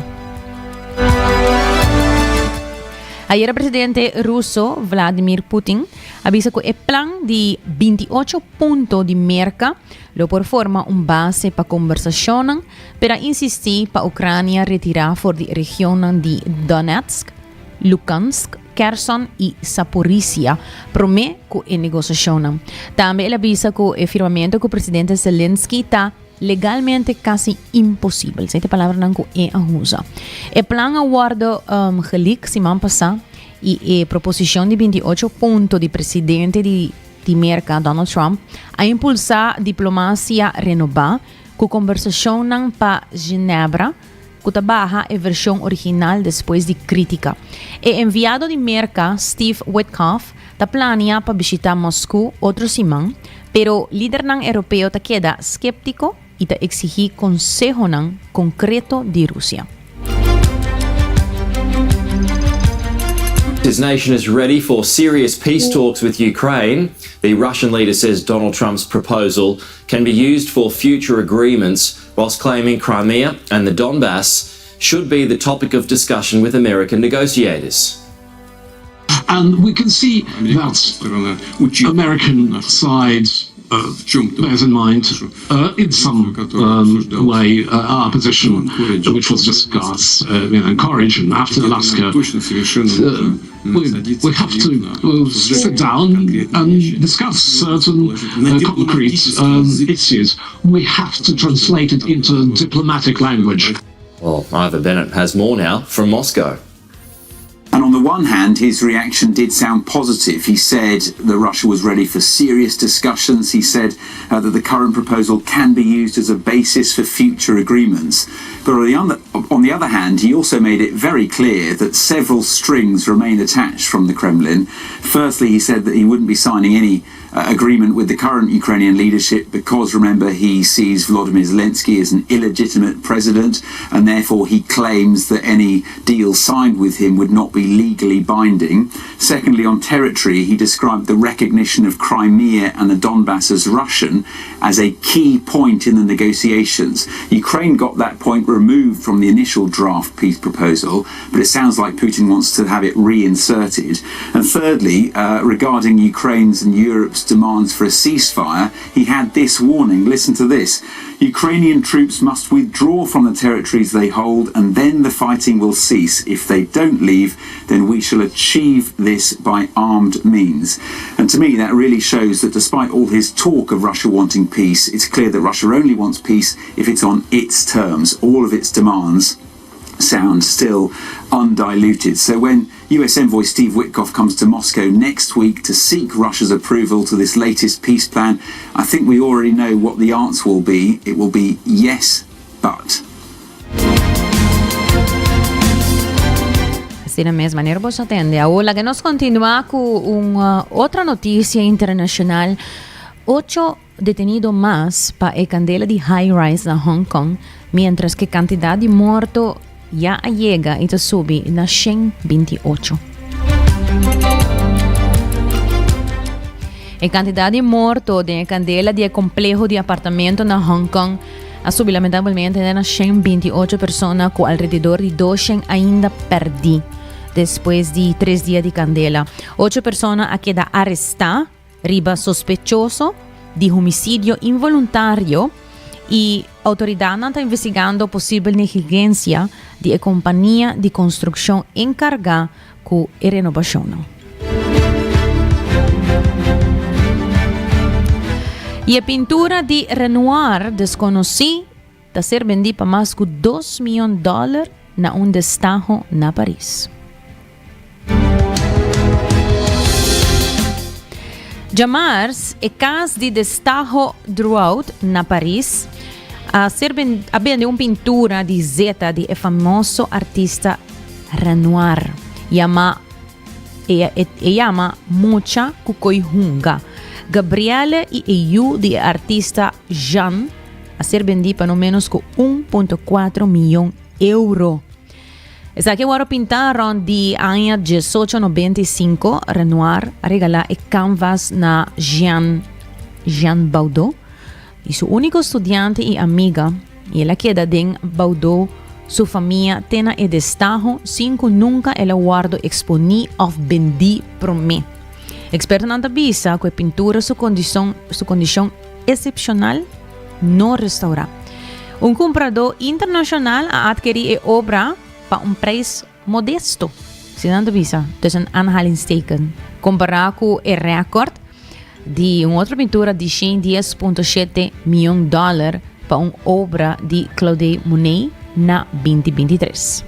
Ayera presidente ruso Vladimir Putin a bisa ku e plan di 28 punto di Merka lo por forma un base pa kombersashonnan, pero a insistí pa Ukrania retirá for di regionnan di Donetsk, Lugansk, Kherson i Zaporizhia promé ku e negosiashonnan. Tambe el a bisa ku e firmamentu ku presidente Zelensky ta legalmente kasi imposibel. Esei ta e palabranan ku e a usa. E plan a wòrdu geleak siman pasá i e proposishon di 28 punto di presidente di di Merka, Donald Trump, a impulsá diplomasia renobá ku kombersashonnan pa Ginebra, ku ta baha e vershon original despues di krítika. E enviado di Merka, Steve Witkoff, ta plania pa bishitá Mosku otro siman, pero lidernan europeo ta keda sképtiko i ta eksigí konsehonan konkreto di Rusia. His nation is ready for serious peace talks with Ukraine. The Russian leader says Donald Trump's proposal can be used for future agreements whilst claiming Crimea and the Donbass should be the topic of discussion with American negotiators. And we can see that American side uh, bears in mind, uh, in some um, way, uh, our position, which was discussed uh, in Anchorage and after Alaska. Uh, we, we have to sit down and discuss certain uh, concrete um, issues. We have to translate it into diplomatic language. Well, Ivor Bennett has more now from Moscow. And on the one hand, his reaction did sound positive. He said that Russia was ready for serious discussions. He said uh, that the current proposal can be used as a basis for future agreements. But on the, other, on the other hand, he also made it very clear that several strings remain attached from the Kremlin. Firstly, he said that he wouldn't be signing any uh, agreement with the current Ukrainian leadership because, remember, he sees Volodymyr Zelensky as an illegitimate president, and therefore he claims that any deal signed with him would not be legally binding. Secondly, on territory, he described the recognition of Crimea and the Donbass as Russian as a key point in the negotiations. Ukraine got that point removed from the initial draft peace proposal, but it sounds like Putin wants to have it reinserted. And thirdly, uh, regarding Ukraine's and Europe's demands for a ceasefire, he had this warning listen to this Ukrainian troops must withdraw from the territories they hold, and then the fighting will cease. If they don't leave, then we shall achieve this by armed means. And to me, that really shows that despite all his talk of Russia wanting peace, it's clear that Russia only wants peace if it's on its terms. All of its demands sound still undiluted. So when US envoy Steve Witkoff comes to Moscow next week to seek Russia's approval to this latest peace plan, I think we already know what the answer will be. It will be yes, but. Asina mes, manera bo sa tende. Awor laga nos continua cu un uh, otro noticia internacional. Ocho detenido mas pa e candela di high-rise na Hong Kong, mientras cu cantidad di morto ya a yega y ta subi na 128. E cantidad di morto den e candela di e compleho di apartamento na Hong Kong a subi lamentablemente na 128 persona cu alrededor di 200 ainda perdi despues di tres dia di candela. Ocho persona a keda aresta riba sospechoso di homicidio involuntario y autoridadnan ta investigando posibel negligencia di e compania di construccion encarga cu e renobacionnan. Y e pintura di Renoir desconoci ta ser bendi pa mas cu dos miyon dollar na un destaho na Paris. Djamars, e cas di destaho Drouot na Paris a ser a bende un pintura di zeta di e famoso artista Renoir, yama e, e, e yama Mucha cu Coi Hunga. Gabrielle y e yu di e artista Jean a ser bendi pa no menos cu 1.4 miyon euro. Esaki a wòrdu pintá rònt di aña diesocho nobenta i sinku. Renoir a regalá e kanvas na Jeanne Jeanne Baudo i su úniko studiante i amiga, i el a keda den Baudo. su famia te na e destaho sin ku nunka el a wòrdu eksponí òf bendí promé. Ekspertonan ta bisa ku e pintura su kondishon su kondishon esepshonal no restourá. Un kumpradó internashonal a atkerí e obra pa un preis modesto, asina nan ta bisa, tussen aanhalingsteken, kompará ku e rèkòrt di un otro pintura di 110.7 mion dòler pa un obra di Claude Monet na 2023.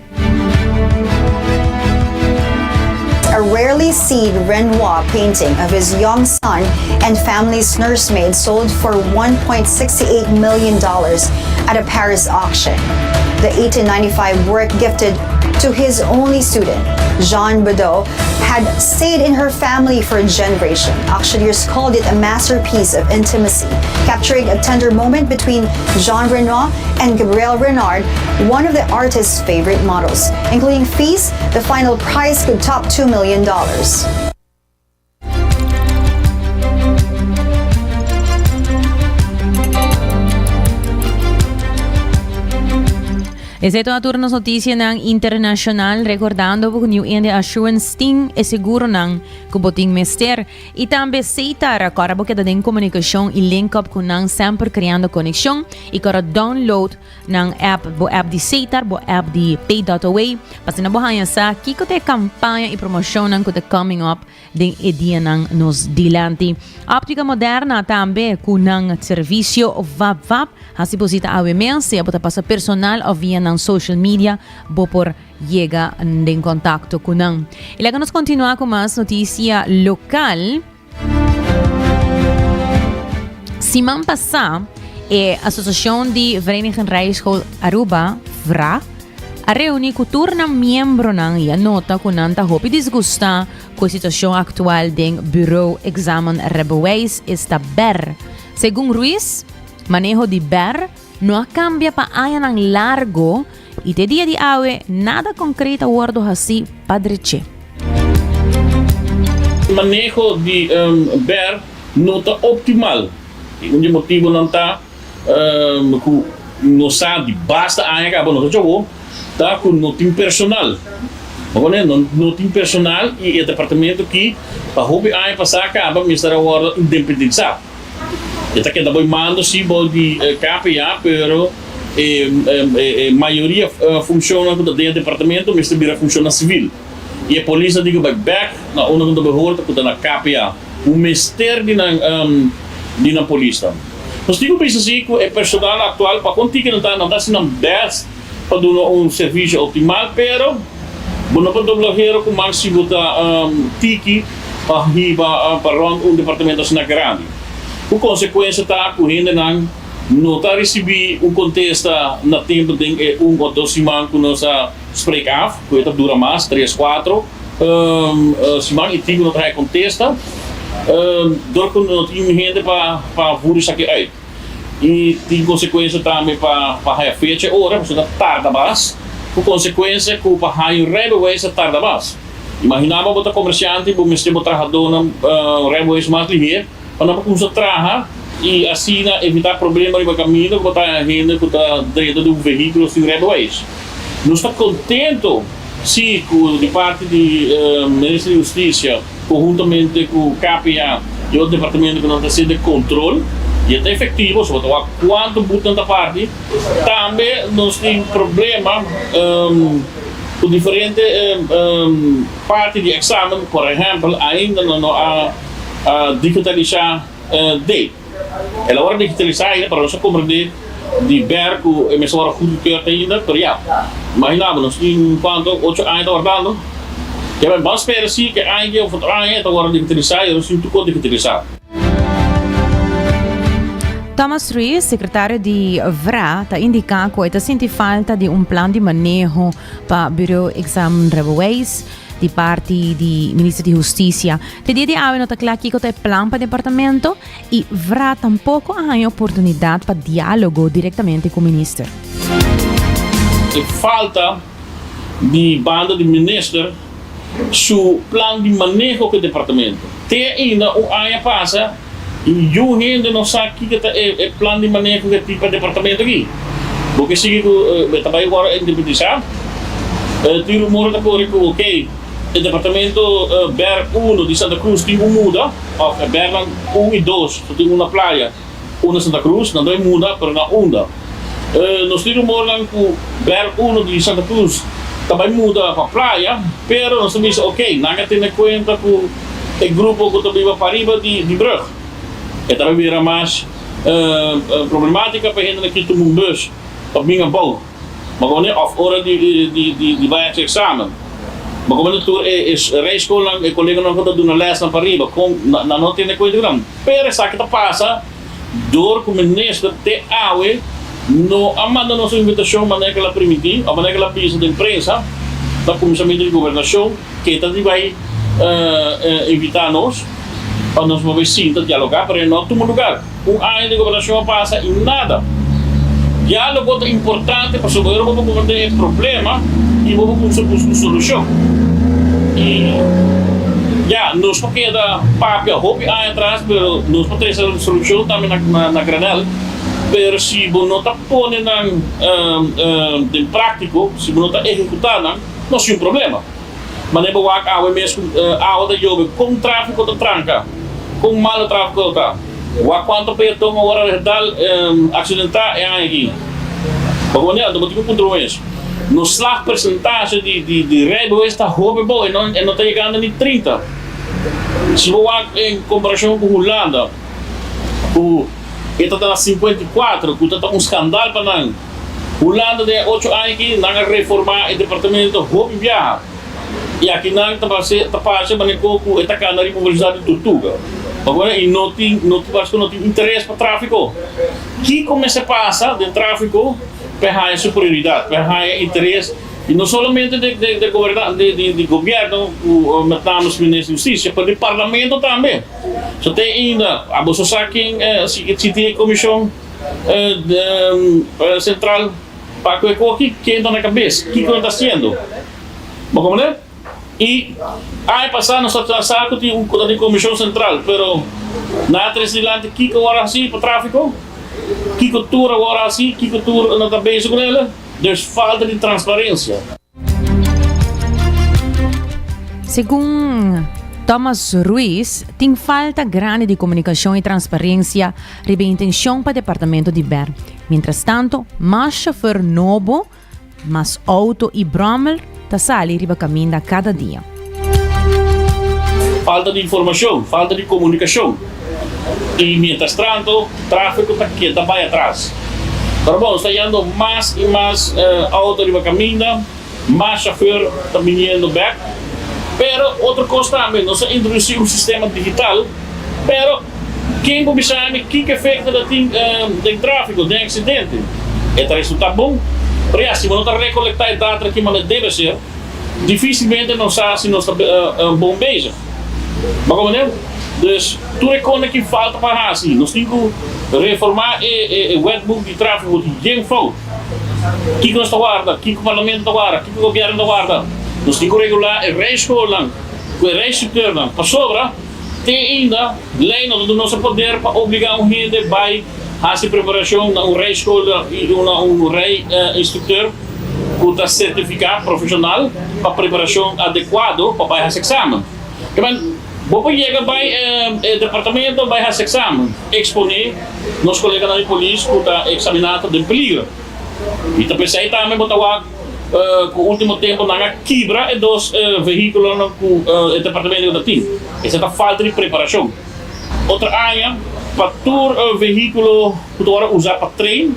A rarely seen Renoir painting of his young son and family's nursemaid sold for $1.68 million at a Paris auction. The 1895 work gifted to his only student, Jean Baudot, had stayed in her family for a generation. Auctioneers called it a masterpiece of intimacy, capturing a tender moment between Jean Renoir and Gabrielle Renard, one of the artist's favorite models. Including fees, the final price could top $2 million. Esei ta tur nos noticianan internacional, recordando bo cu New India Assurance tin e seguronan cu bo tin mester. Y tambe Setar, acorda bo keda den comunicacion y link up cu nan semper creando conexion y cora download nan app, bo app di Setar, bo app di Pay.away, pa asina bo haña sa kico ta e campaña y promocionnan cu ta coming up den e dianan nos dilanti. Optica Moderna tambe cu nan servicio Vap Vap, haci bo cita awe mes, sea bo ta pasa personal of via nan social media, bo por yega den contacto cu nan. Y laga nos continua cu mas noticia local. Siman pasa, e Asociacion di Vereniging Rijschool Aruba, VRA, a reuni cu tur nan miembronan y a nota cu nan ta hopi disgusta cu e situacion actual den Bureau Examen Rijbewijs, esta ber. Segun Ruiz, maneho di ber no a cambia pa añanan largo y te dia di awe nada concreet a wordo haci pa dreche. Maneho di ber no ta optimal y un di e motibonan ta cu nos sa di basta aña caba nos a choco ta cu no tin personal. Bo pone no tin personal y e departamento aki pa hopi aña pasa caba mester a wordo independisa. E ta keda boy mando si bou di KPA pero e mayoria funcionnan cu ta den e departamento mester bira funcionnan civil y e polis a dico bay bek na unda cu ta behorta cu ta na KPA cu mester di nan di nan polisnan. Nos tin cu bisa si cu e personal actual pa con tiki nan ta nan ta haci nan best pa duna un servicio optimal pero bo no por dobla hero cu man si bo ta tiki pa hiba pa rond un departamento asina grandi. Cu consecuencia ta cu hendenan no ta ricibi un contesta na tempo den e un o dos siman cu nos a spreek af, cu e ta dura mas, tres, cuatro siman y tin cu no ta haya contesta dor cu no tin hende pa voer esaki uit. Y tin consecuencia tambe pa pa haya fecha e ora, pasobra ta tarda mas, cu consecuencia cu pa haya un rijbewijs ta tarda mas. Imagina bo bo ta comerciante y bo mester bo trahadornan rijbewijs mas liher pa nan por cuminsa traha y asina evita problema riba caminda cu bo ta haya hende cu ta drenta den un vehiculo sin rijbewijs. Nos ta contento si cu di parti di Minister di Husticia, Conhuntamente cu KPA y otro departamento cu nan ta haciendo e control y e ta efectivo, so bo ta wak cuanto but nan ta parti. Tambe nos tin problema cu diferente parti di examen, por ehempel ainda nan no a digitalisa date. El a worde digitalisa ainda pero nos a comprende di ber cu e mester worde goedgekeurd ainda, pero ya, imagina bo nos tin cuanto ocho aña ta wardando, ya men ban spera si ke aña ke of otro aña e ta worde digitalisa y nos tin tur cos digitalisa. Thomas Ruiz, secretario di vra, ta indica cu e ta sinti falta di un plan di maneho pa Bureau Examen Rijbewijs. Di parti di Minister di Husticia. Te dia di awe no ta kla kiko ta e plan pa departamento y vra tampoco a haña oportunidad pa dialogo directamente cu Minister. E falta di banda di Minister su plan di maneho cu e departamento. Te ainda un aña pasa y niun hende no sa kiko ta e plan di maneho cu e tin pa departamento aki. Bo ke sigui ku e ta bai wòrdu independisá? Tin rumor ta kore ku okey e departamento ber uno di Santa Cruz tin ku muda òf e bernan un i dos so tin un na Playa un na Santa Cruz nan ta bai muda pero na unda? Nos tin rumornan ku ber uno di Santa Cruz ta bai muda pa Playa pero nos ta bisa okey nan a tene kuenta ku e grupo ku ta biba pariba di brug e ta bai bira mas Problematica pa hende na ki tuma un bus pa bin abou ma komo of ora di di bai haci examen ma komo tur e rijschoolnan e coleganan cu ta duna lesnan pariba con nan no tene cuenta cu nan pero esaki ta pasa door cu minister te awe no a manda nos un invitacion manera cu el a primiti of manera cu el a bisa den prensa na cuminsamento di gobernacion ke ta di bai invita nos pa nos por bai sinta dialoga pero e no a tuma lugar. Un aña di gobernacion a pasa y nada. Dialogo ta importante pasobra ora bo por comprende e problema y bo por cuminsa busca un solucion. Y ya, nos por keda papia hopi aña atras pero nos por trece solucion tambe na granel pero si bo no ta pone nan den practico, si bo no ta ehecuta nan, no sin problema. Manera bo wak awe mes ku awa ta yobe, kon trafiko ta tranka, kon malo trafiko ta. Wak kuantu peaton awor a dal aksidentá e aña aki. Bo kono anto bo tin ku puntra bo mes. Nos slagpersentashe di rijbewijs ta hopi abou, e no ta yegando ni 30. Si bo wak en komparashon ku Hulanda ku e ta ta na 54 ku ta ta un skandal pa nan. Hulanda den e ocho aña aki nan a reforma e departamento hopi biaha y aki nan ta parce ta parce manera cu e ta cana riba un velocidad di tortuga pasobra y no tin no parce cu no tin interes pa trafico. Kico mester pasa den trafico pa e haya su prioridad, pa e haya interes y no solamente de de goberna de di gobierno cu met name minister di husticia pero di parlamento tambe. So te ainda abo so sa ken si tin e comision. Central pa cu e coki ken ta na cabes kico nan ta haciendo bo comprende y aña pasa nos ta sa cu tin un comision central pero nan a trece dilanti kico awor a haci pa trafico kico tur awor a haci kico tur nan ta bezig cu el dus falta di transparencia. Segun Thomas Ruiz, tin falta grandi di komunikashon i transparensia riba e intenshon pa departamento di ber. Mientrastanto, mas shofer nobo, mas outo i bròmer ta sali riba kaminda kada dia. Falta di informashon, falta di komunikashon i mientrastanto tráfiko ta keda bai atras. Pero bon, nos ta yendo mas i mas outo riba kaminda, mas shofèr ta biniendo bèk. Pero otro kos tambe, nos a introdusí un sistema digital, pero ken por bisa mi kiko efekto ta tin den tráfiko, den aksidente? E ta resultá bon? Pero ya, si bo no ta rekolektá e data ki manera debe ser, Dificilmente nos sa si nos ta bon bezig. Bo comprende? Dus tur e kosnan ki falta pa haci, nos tin cu reforma e wetboek di trafico di yen fout. Kico nos ta warda? Kico parlamento ta warda? Kico gobierno ta warda? Nos tin cu regula e rijschoolnan cu e rijinstructeurnan pasobra te ainda ley no ta duna nos e poder pa obliga un hende bay haci preparacion na un rijschool y na un rijinstructeur. ku ta sertifiká profeshonal pa preparashon adekuado pa bai hasi eksamen. Kiman, bo por yega bai e departamento bai hasi eksamen, eksponé nos koleganan di polis ku ta eksaminá ta den peligro. Mi ta pensá tambe bo ta wak ku último tempu nan a kibra e dos vehíkulonan ku e departamento ta tin. Esei ta falta di preparashon. Otro aña pa tur vehíkulo ku ta wòrdu usá pa trein.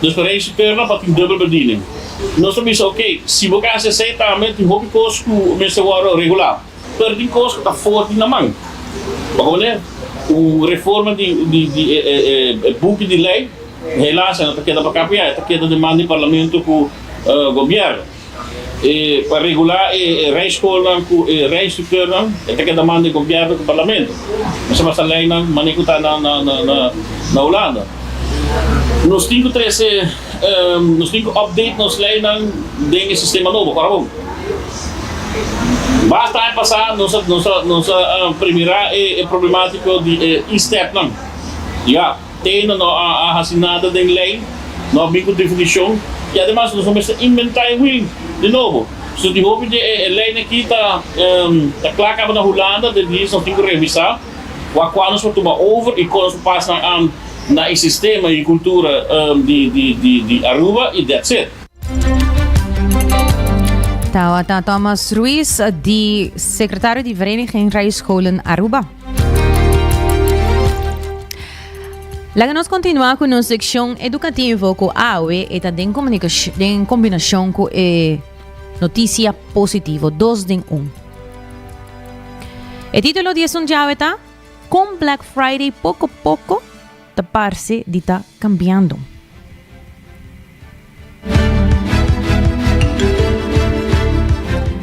Dus pa rei su terno pa tin dubbel bediening. Nos ta bisa ok, si bo ka hasi esei tambe tin hopi kos ku mester wòrdu regulá. Pero tin kos ku ta for di na man. Bo komprendé? Un reforma di di di e e e buki di lei helaas e no ta keda pa KPA, e ta keda den man di parlamento ku gobièrnu. E pa regulá e rijschoolnan ku e rijinstructeurnan e ta keda manda e gobièrnu ku parlamento. Nos a basa leinan manera ku ta na na Hulanda. Nos tin ku trese nos tin ku update nos leinan den e sistema nobo. Ora bon, basta aña pasá nos a nos a nos a premirá e problemátiko di e e-stepnan. Ya. Te no a hasi nada den lei. No a bin ku definishon i ademas nos no mester inventá e wiel di nobo. So di hopi di e leinan aki ta ta kla kaba na Hulanda, den dies nos tin ku revisá wak kua nos por tuma over i kon nos por pasa nan an na e sistema i kultura di di di di Aruba i that's it. Tawata Thomas Ruiz di secretario di Vereniging Rijscholen Aruba. Laga nos continua cu nos seccion educativo cu awe e ta den den combinacion cu e noticia positivo, dos den un. E titulo di esun djawe ta Con Black Friday poco poco ta parce di ta cambiando.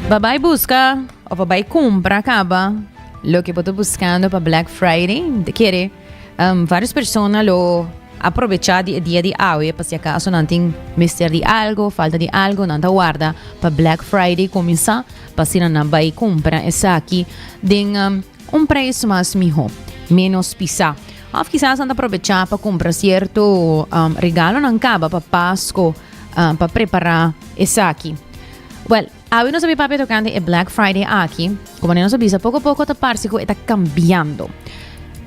Ba bai busca of ba bai cumpra caba loke bo ta buscando pa Black Friday. Te kere um, varios persona lo aprovecha di e dia di awe pa si acaso nan tin mester di algo, falta di algo, nan ta warda pa Black Friday cuminsa pa asina nan bai cumpra esaki den um, un prijs mas miho, menos pisa. Of kisas nan ta aprovecha pa cumpra cierto um, regalonan caba pa Pasco, um, pa prepara esaki. Well, awe nos a bin papia tocante e Black Friday aki. Como nos a bisa, poco poco ta parse cu e ta cambiando.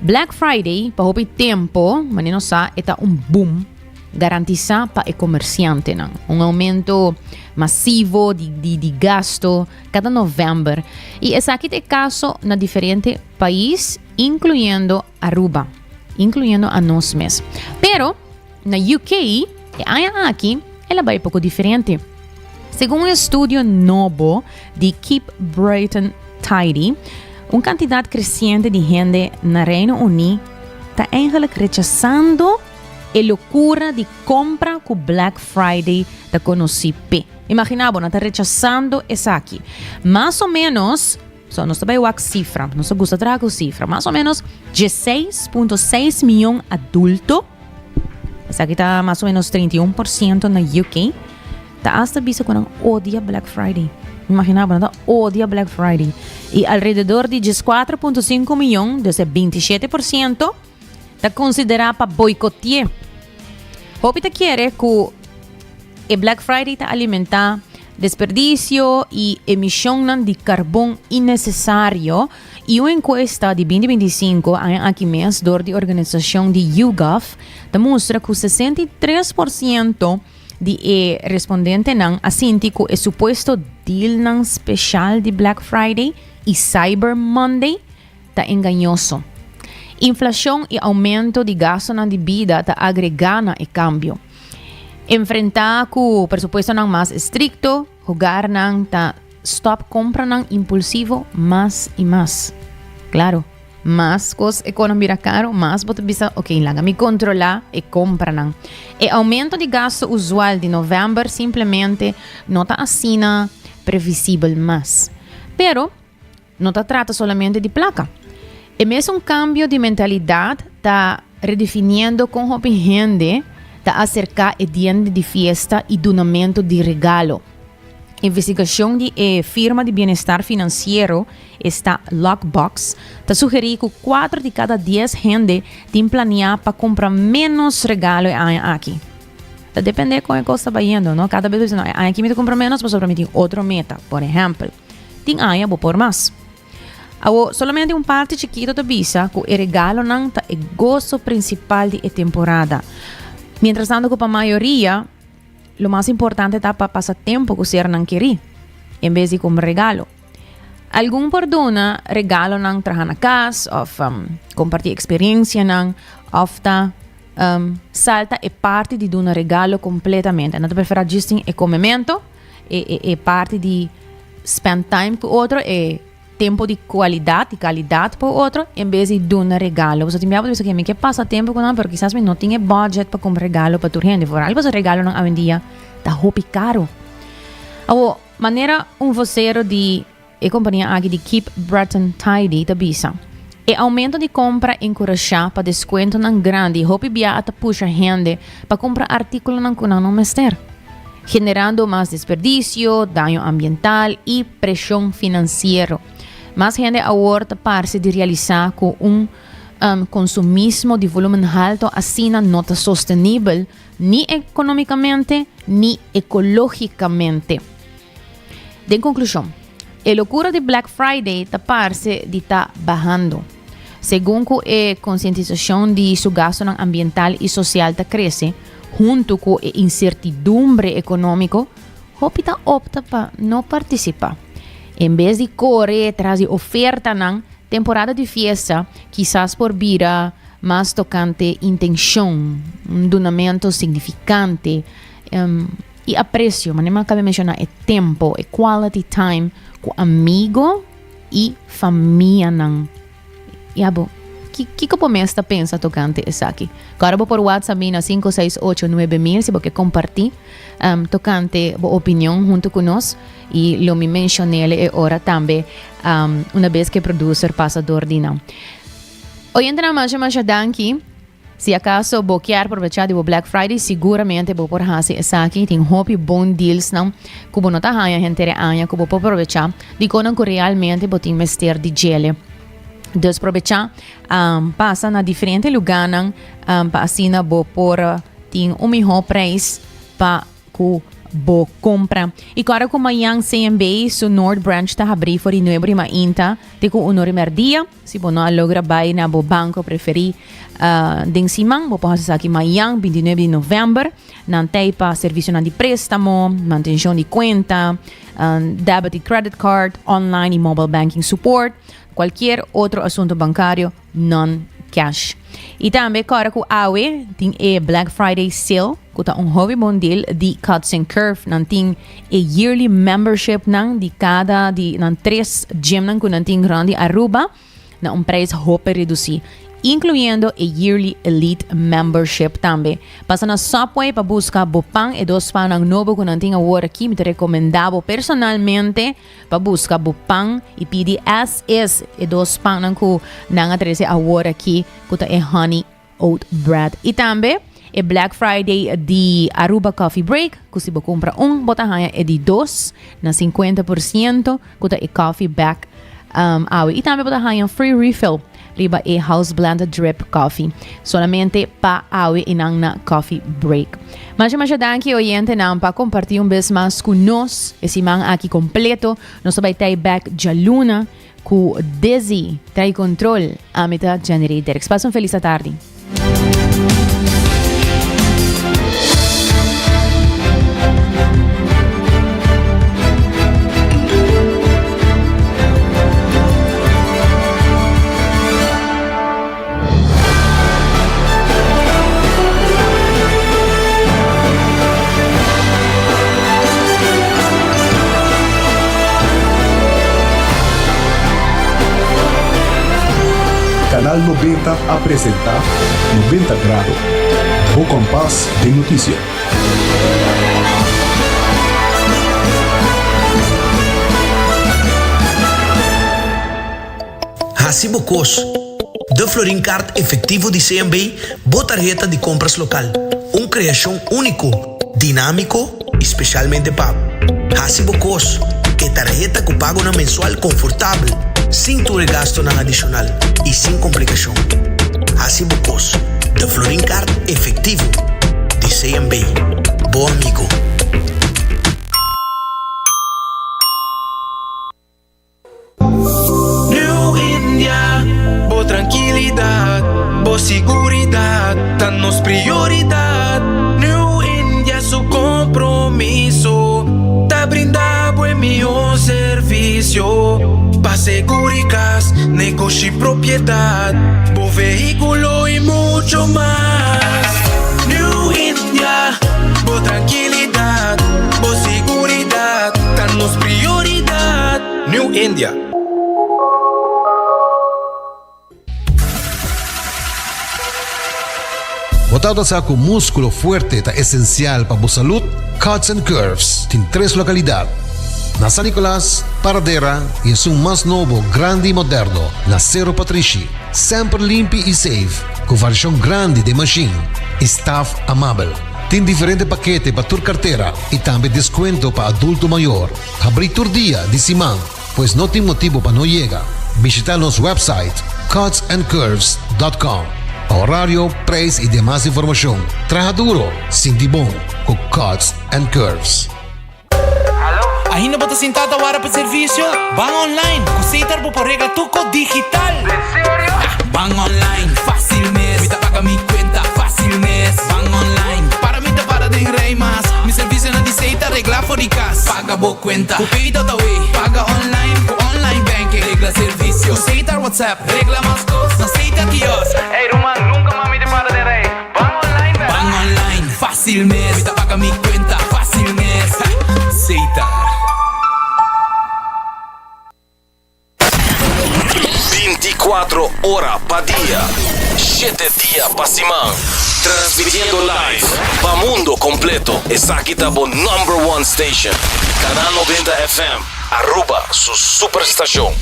Black Friday, pa hopi tempo, manera nos sa, e ta un boom garantisa pa e comerciantenan. Un aumento masivo di, di, di gasto cada november. Y esaki ta e caso na diferente pais, incluyendo Aruba, incluyendo a nos mes. Pero na UK, e aña aki, el a bai poco diferente. Segun un estudio nobo di Keep Britain Tidy, un cantidad creciente di hende na Reino Uní ta eigenlijk rechasando e locura di compra cu Black Friday ta conoci p'e. Imagina bo, nan ta rechasando esaki. Mas o menos So, nos ta bai wak sifra. Nos ta gusta traha ku sifra. Mas o menos 16.6 mion adulto, esaki ta mas o menos 31% na UK, ta hasta bisa ku nan odia Black Friday. Imagina bo, nan ta odia Black Friday. I alrededor di 14.5 mion, dus e 27%, ta konsiderá pa boikotié. Hopi ta kere ku e Black Friday ta alimentá desperdisio i emishonnan di karbon innesesario i un enkuesta di binti 25 aña aki mes dor di organisashon di YouGov ta mustra ku 63% di e respondentenan a sinti ku e supuesto dealnan speshal di Black Friday i Cyber Monday ta engañoso. Inflashon i oumento di gastunan di bida ta agregá na e kambio. Enfrentá ku presupuestonan mas estrikto, hogarnan ta stòp kompranan impulsivo mas i mas. Klaro, mas kos ekonan bira karu, mas bo ta bisa, ok, laga mi kontrolá e kompranan. E oumento di gastu usual di novèmber simplemente no ta asina previsibel mas. Pero, No ta trata solamente di placa. E mesun cambio di mentalidad ta redefiniendo con hopi hende ta acerca e dianan di fiesta y dunamento di regalo. Investigacion di e firma di bienestar financiero, esta Lockbox, ta sugeri cu cuatro di cada dies hende tin planea pa cumpra menos regalo e aña aki. Ta depende con e cos ta bayendo, no? Cada bes bo bisa, no, e aña aki mi ta cumpra menos pasobra mi tin otro meta, por ehempel. Tin aña bo por mas. Awo, solamente un parti chikito ta bisa ku e regalonan ta e goso prinsipal di e temporada. Mientrastanto ku pa mayoria, lo mas importante ta pa pasa tempu ku sernan kerí, en bes di kumpra regalo. Algun por duna regalonan traha na kas òf kompartí eksperensianan òf ta salta e parti di duna regalo kompletamente. Nan ta preferá djis tin e komemento. E e e parti di spend time ku otro, e tempo di kualidat, di kalidat pa otro, en bes di duna regalo. Pasobra tin biaha bo ta bisa ke mi ke pasa tempo ku nan, pero kisas mi no tin e budget pa kumpra regalo pa tur hende. Vooral pasobra regalonan awendia ta hopi karu. Awor, manera un vocero di E kompania aki di Keep Breton Tidy ta bisa, E oumento di kompra enkurashá pa deskuentonan grandi hopi biaha ta pusha hende pa kumpra artíkulonan ku nan no mester, generando mas desperdisio, daño ambiental i preshon finansiero. Mas hende awor ta parse di realisá ku un. Consumismo di volumen halto asina no ta sostenibel ni economicamente ni ecologicamente. Den conclusion, e locura di Black Friday ta parce di ta bahando. Segun cu e concientisacion di su gastonan ambiental y social ta crece, hunto cu e incertidumbre economico, hopi ta opta pa no participa. En bes di core tras di ofertanan, Temporada di fiesta kisas por bira mas tokante intenshon, un dunamentu signifikante i apresio, manera mi a kaba di menshoná e tempu, e quality time ku amigo i famianan. I abo, kiko bo mes ta pensa tokante esaki? Kòrda bo por whatsapp mi na 568 9000 si bo ke kompartí tokante bo opinion huntu ku nos i lo mi menshon'el e ora tambe. Una bes ku e producer pasa dor di nan. Oyentenan masha masha danki. Si acaso bo kier probecha di bo Black Friday siguramente bo por hasi esaki. Tin hopi bon dealsnan ku bo no ta haña henter e aña ku bo por probecha di konan ku realmente bo tin mester di djele. Dus probecha pasa na diferente luganan pa asina bo por tin un miho prijs pa ku bo kompra. I kòrda ku mañan CMB su Noord Branch ta habrí for di nuebe ori mainta te ku un ori mèrdia. Si bo no a logra bai na bo banko preferí den siman, bo por hasi esaki mañan bintinuebe di novèmber. Nan ta ei pa servisionan di préstamo, mantenshon di kuenta, debit i credit card, online i mobile banking support, kualkier otro asuntu bankario. non-cash. I tambe kòrda ku awe tin e Black Friday sale ku ta un hopi bon deal di Cuts and Curve. Nan tin e yearly membership nan di kada di nan tres gymnan ku nan tin rond di Aruba na un prijs hopi redusí, inkluyendo e yearly elite membership tambe. Pasa na Subway pa buska bo pan, e dos pannan nobo ku nan tin awor aki. Mi ta rekomendá bo personalmente. Pa buska bo pan y pidi as is e dos pannan cu nan a trece awor aki cu ta e honey oat bread. Y tambe e Black Friday di Aruba Coffee Break cu si bo cumpra un bo ta haya e di dos na 50% cu ta e coffee bag um, awe. Y tambe bo ta haya free refill riba e House Blend Drip Coffee. Solamente pa awe y nan na Coffee Break. Masha masha danki oyentenan pa comparti un bes mas cu nos e siman aki completo. Nos ta bay tey back djaluna cu Dizzy trae control. Ami ta Jenny Derks. Pasa un feliz atardi. Canal 90 a presenta 90 Grado, bo kompas den notisia. Hasi bo kos. De Florin Card efectivo di CMB, bo tarheta di compras local. Un creacion unico, dinamico y specialmente pa bo. Hasi bo kos. E tarheta cu pagonan mensual confortabel, sin tur e gastonan adicional y sin complicacion. Hasi bo kos. De Florin Card efectivo di CMB. Bo amigo. New India, bo trankilidat, bo siguridat ta nos prioridat. New India su kompromiso ta brinda bo e mihó servisio pa seguri kas, negoshi, propiedat, bo vehíkulo i mucho mas. New India, bo trankilidat, bo siguridat ta nos prioridat. New India. Bo tabata sa ku múskulo fuerte ta esensial pa bo salud? Cuts and Curves tin tres lokalidat, na San Nicolas, Paradera i esun mas nobo, grandi i moderno, na Sero Patrishi. Semper limpi i safe, ku variashon grandi den mashin i staf amabel. Tin diferente pakete pa tur kartera i tambe deskuento pa adulto mayor. Habrí tur dia di siman, pues no tin motibu pa no yega. Bishita nos website. Cutsandcurves.com pa horario, prijs y demas informacion. Traha duro, sinti bon cu Cuts and Curves. Ainda bo ta sinta ta wara pa servicio? Ban online, cu Setar bo por regla tur cos digital! Ban online, facil mes, mi ta paga mi cuenta facil mes. Ban online, para mi ta para den rij mas, mi servicionan di Setar regla for di cas. Paga bo cuenta, cu Pay.awe, paga online, cu online banking, regla servicio, cu Setar WhatsApp, regla mas cos na Setar kiosk. Ey ruman, nunca mas mi ta para den rij. Ban online bera. Ban online, facil mes. Mi ta paga mi cuenta, facil mes. Setar. 24 ora pa dia, shete dia pa siman. Transmitiendo live pa mundo completo. Esaki ta bo number one station. Canal 90 FM, Aruba su superstacion.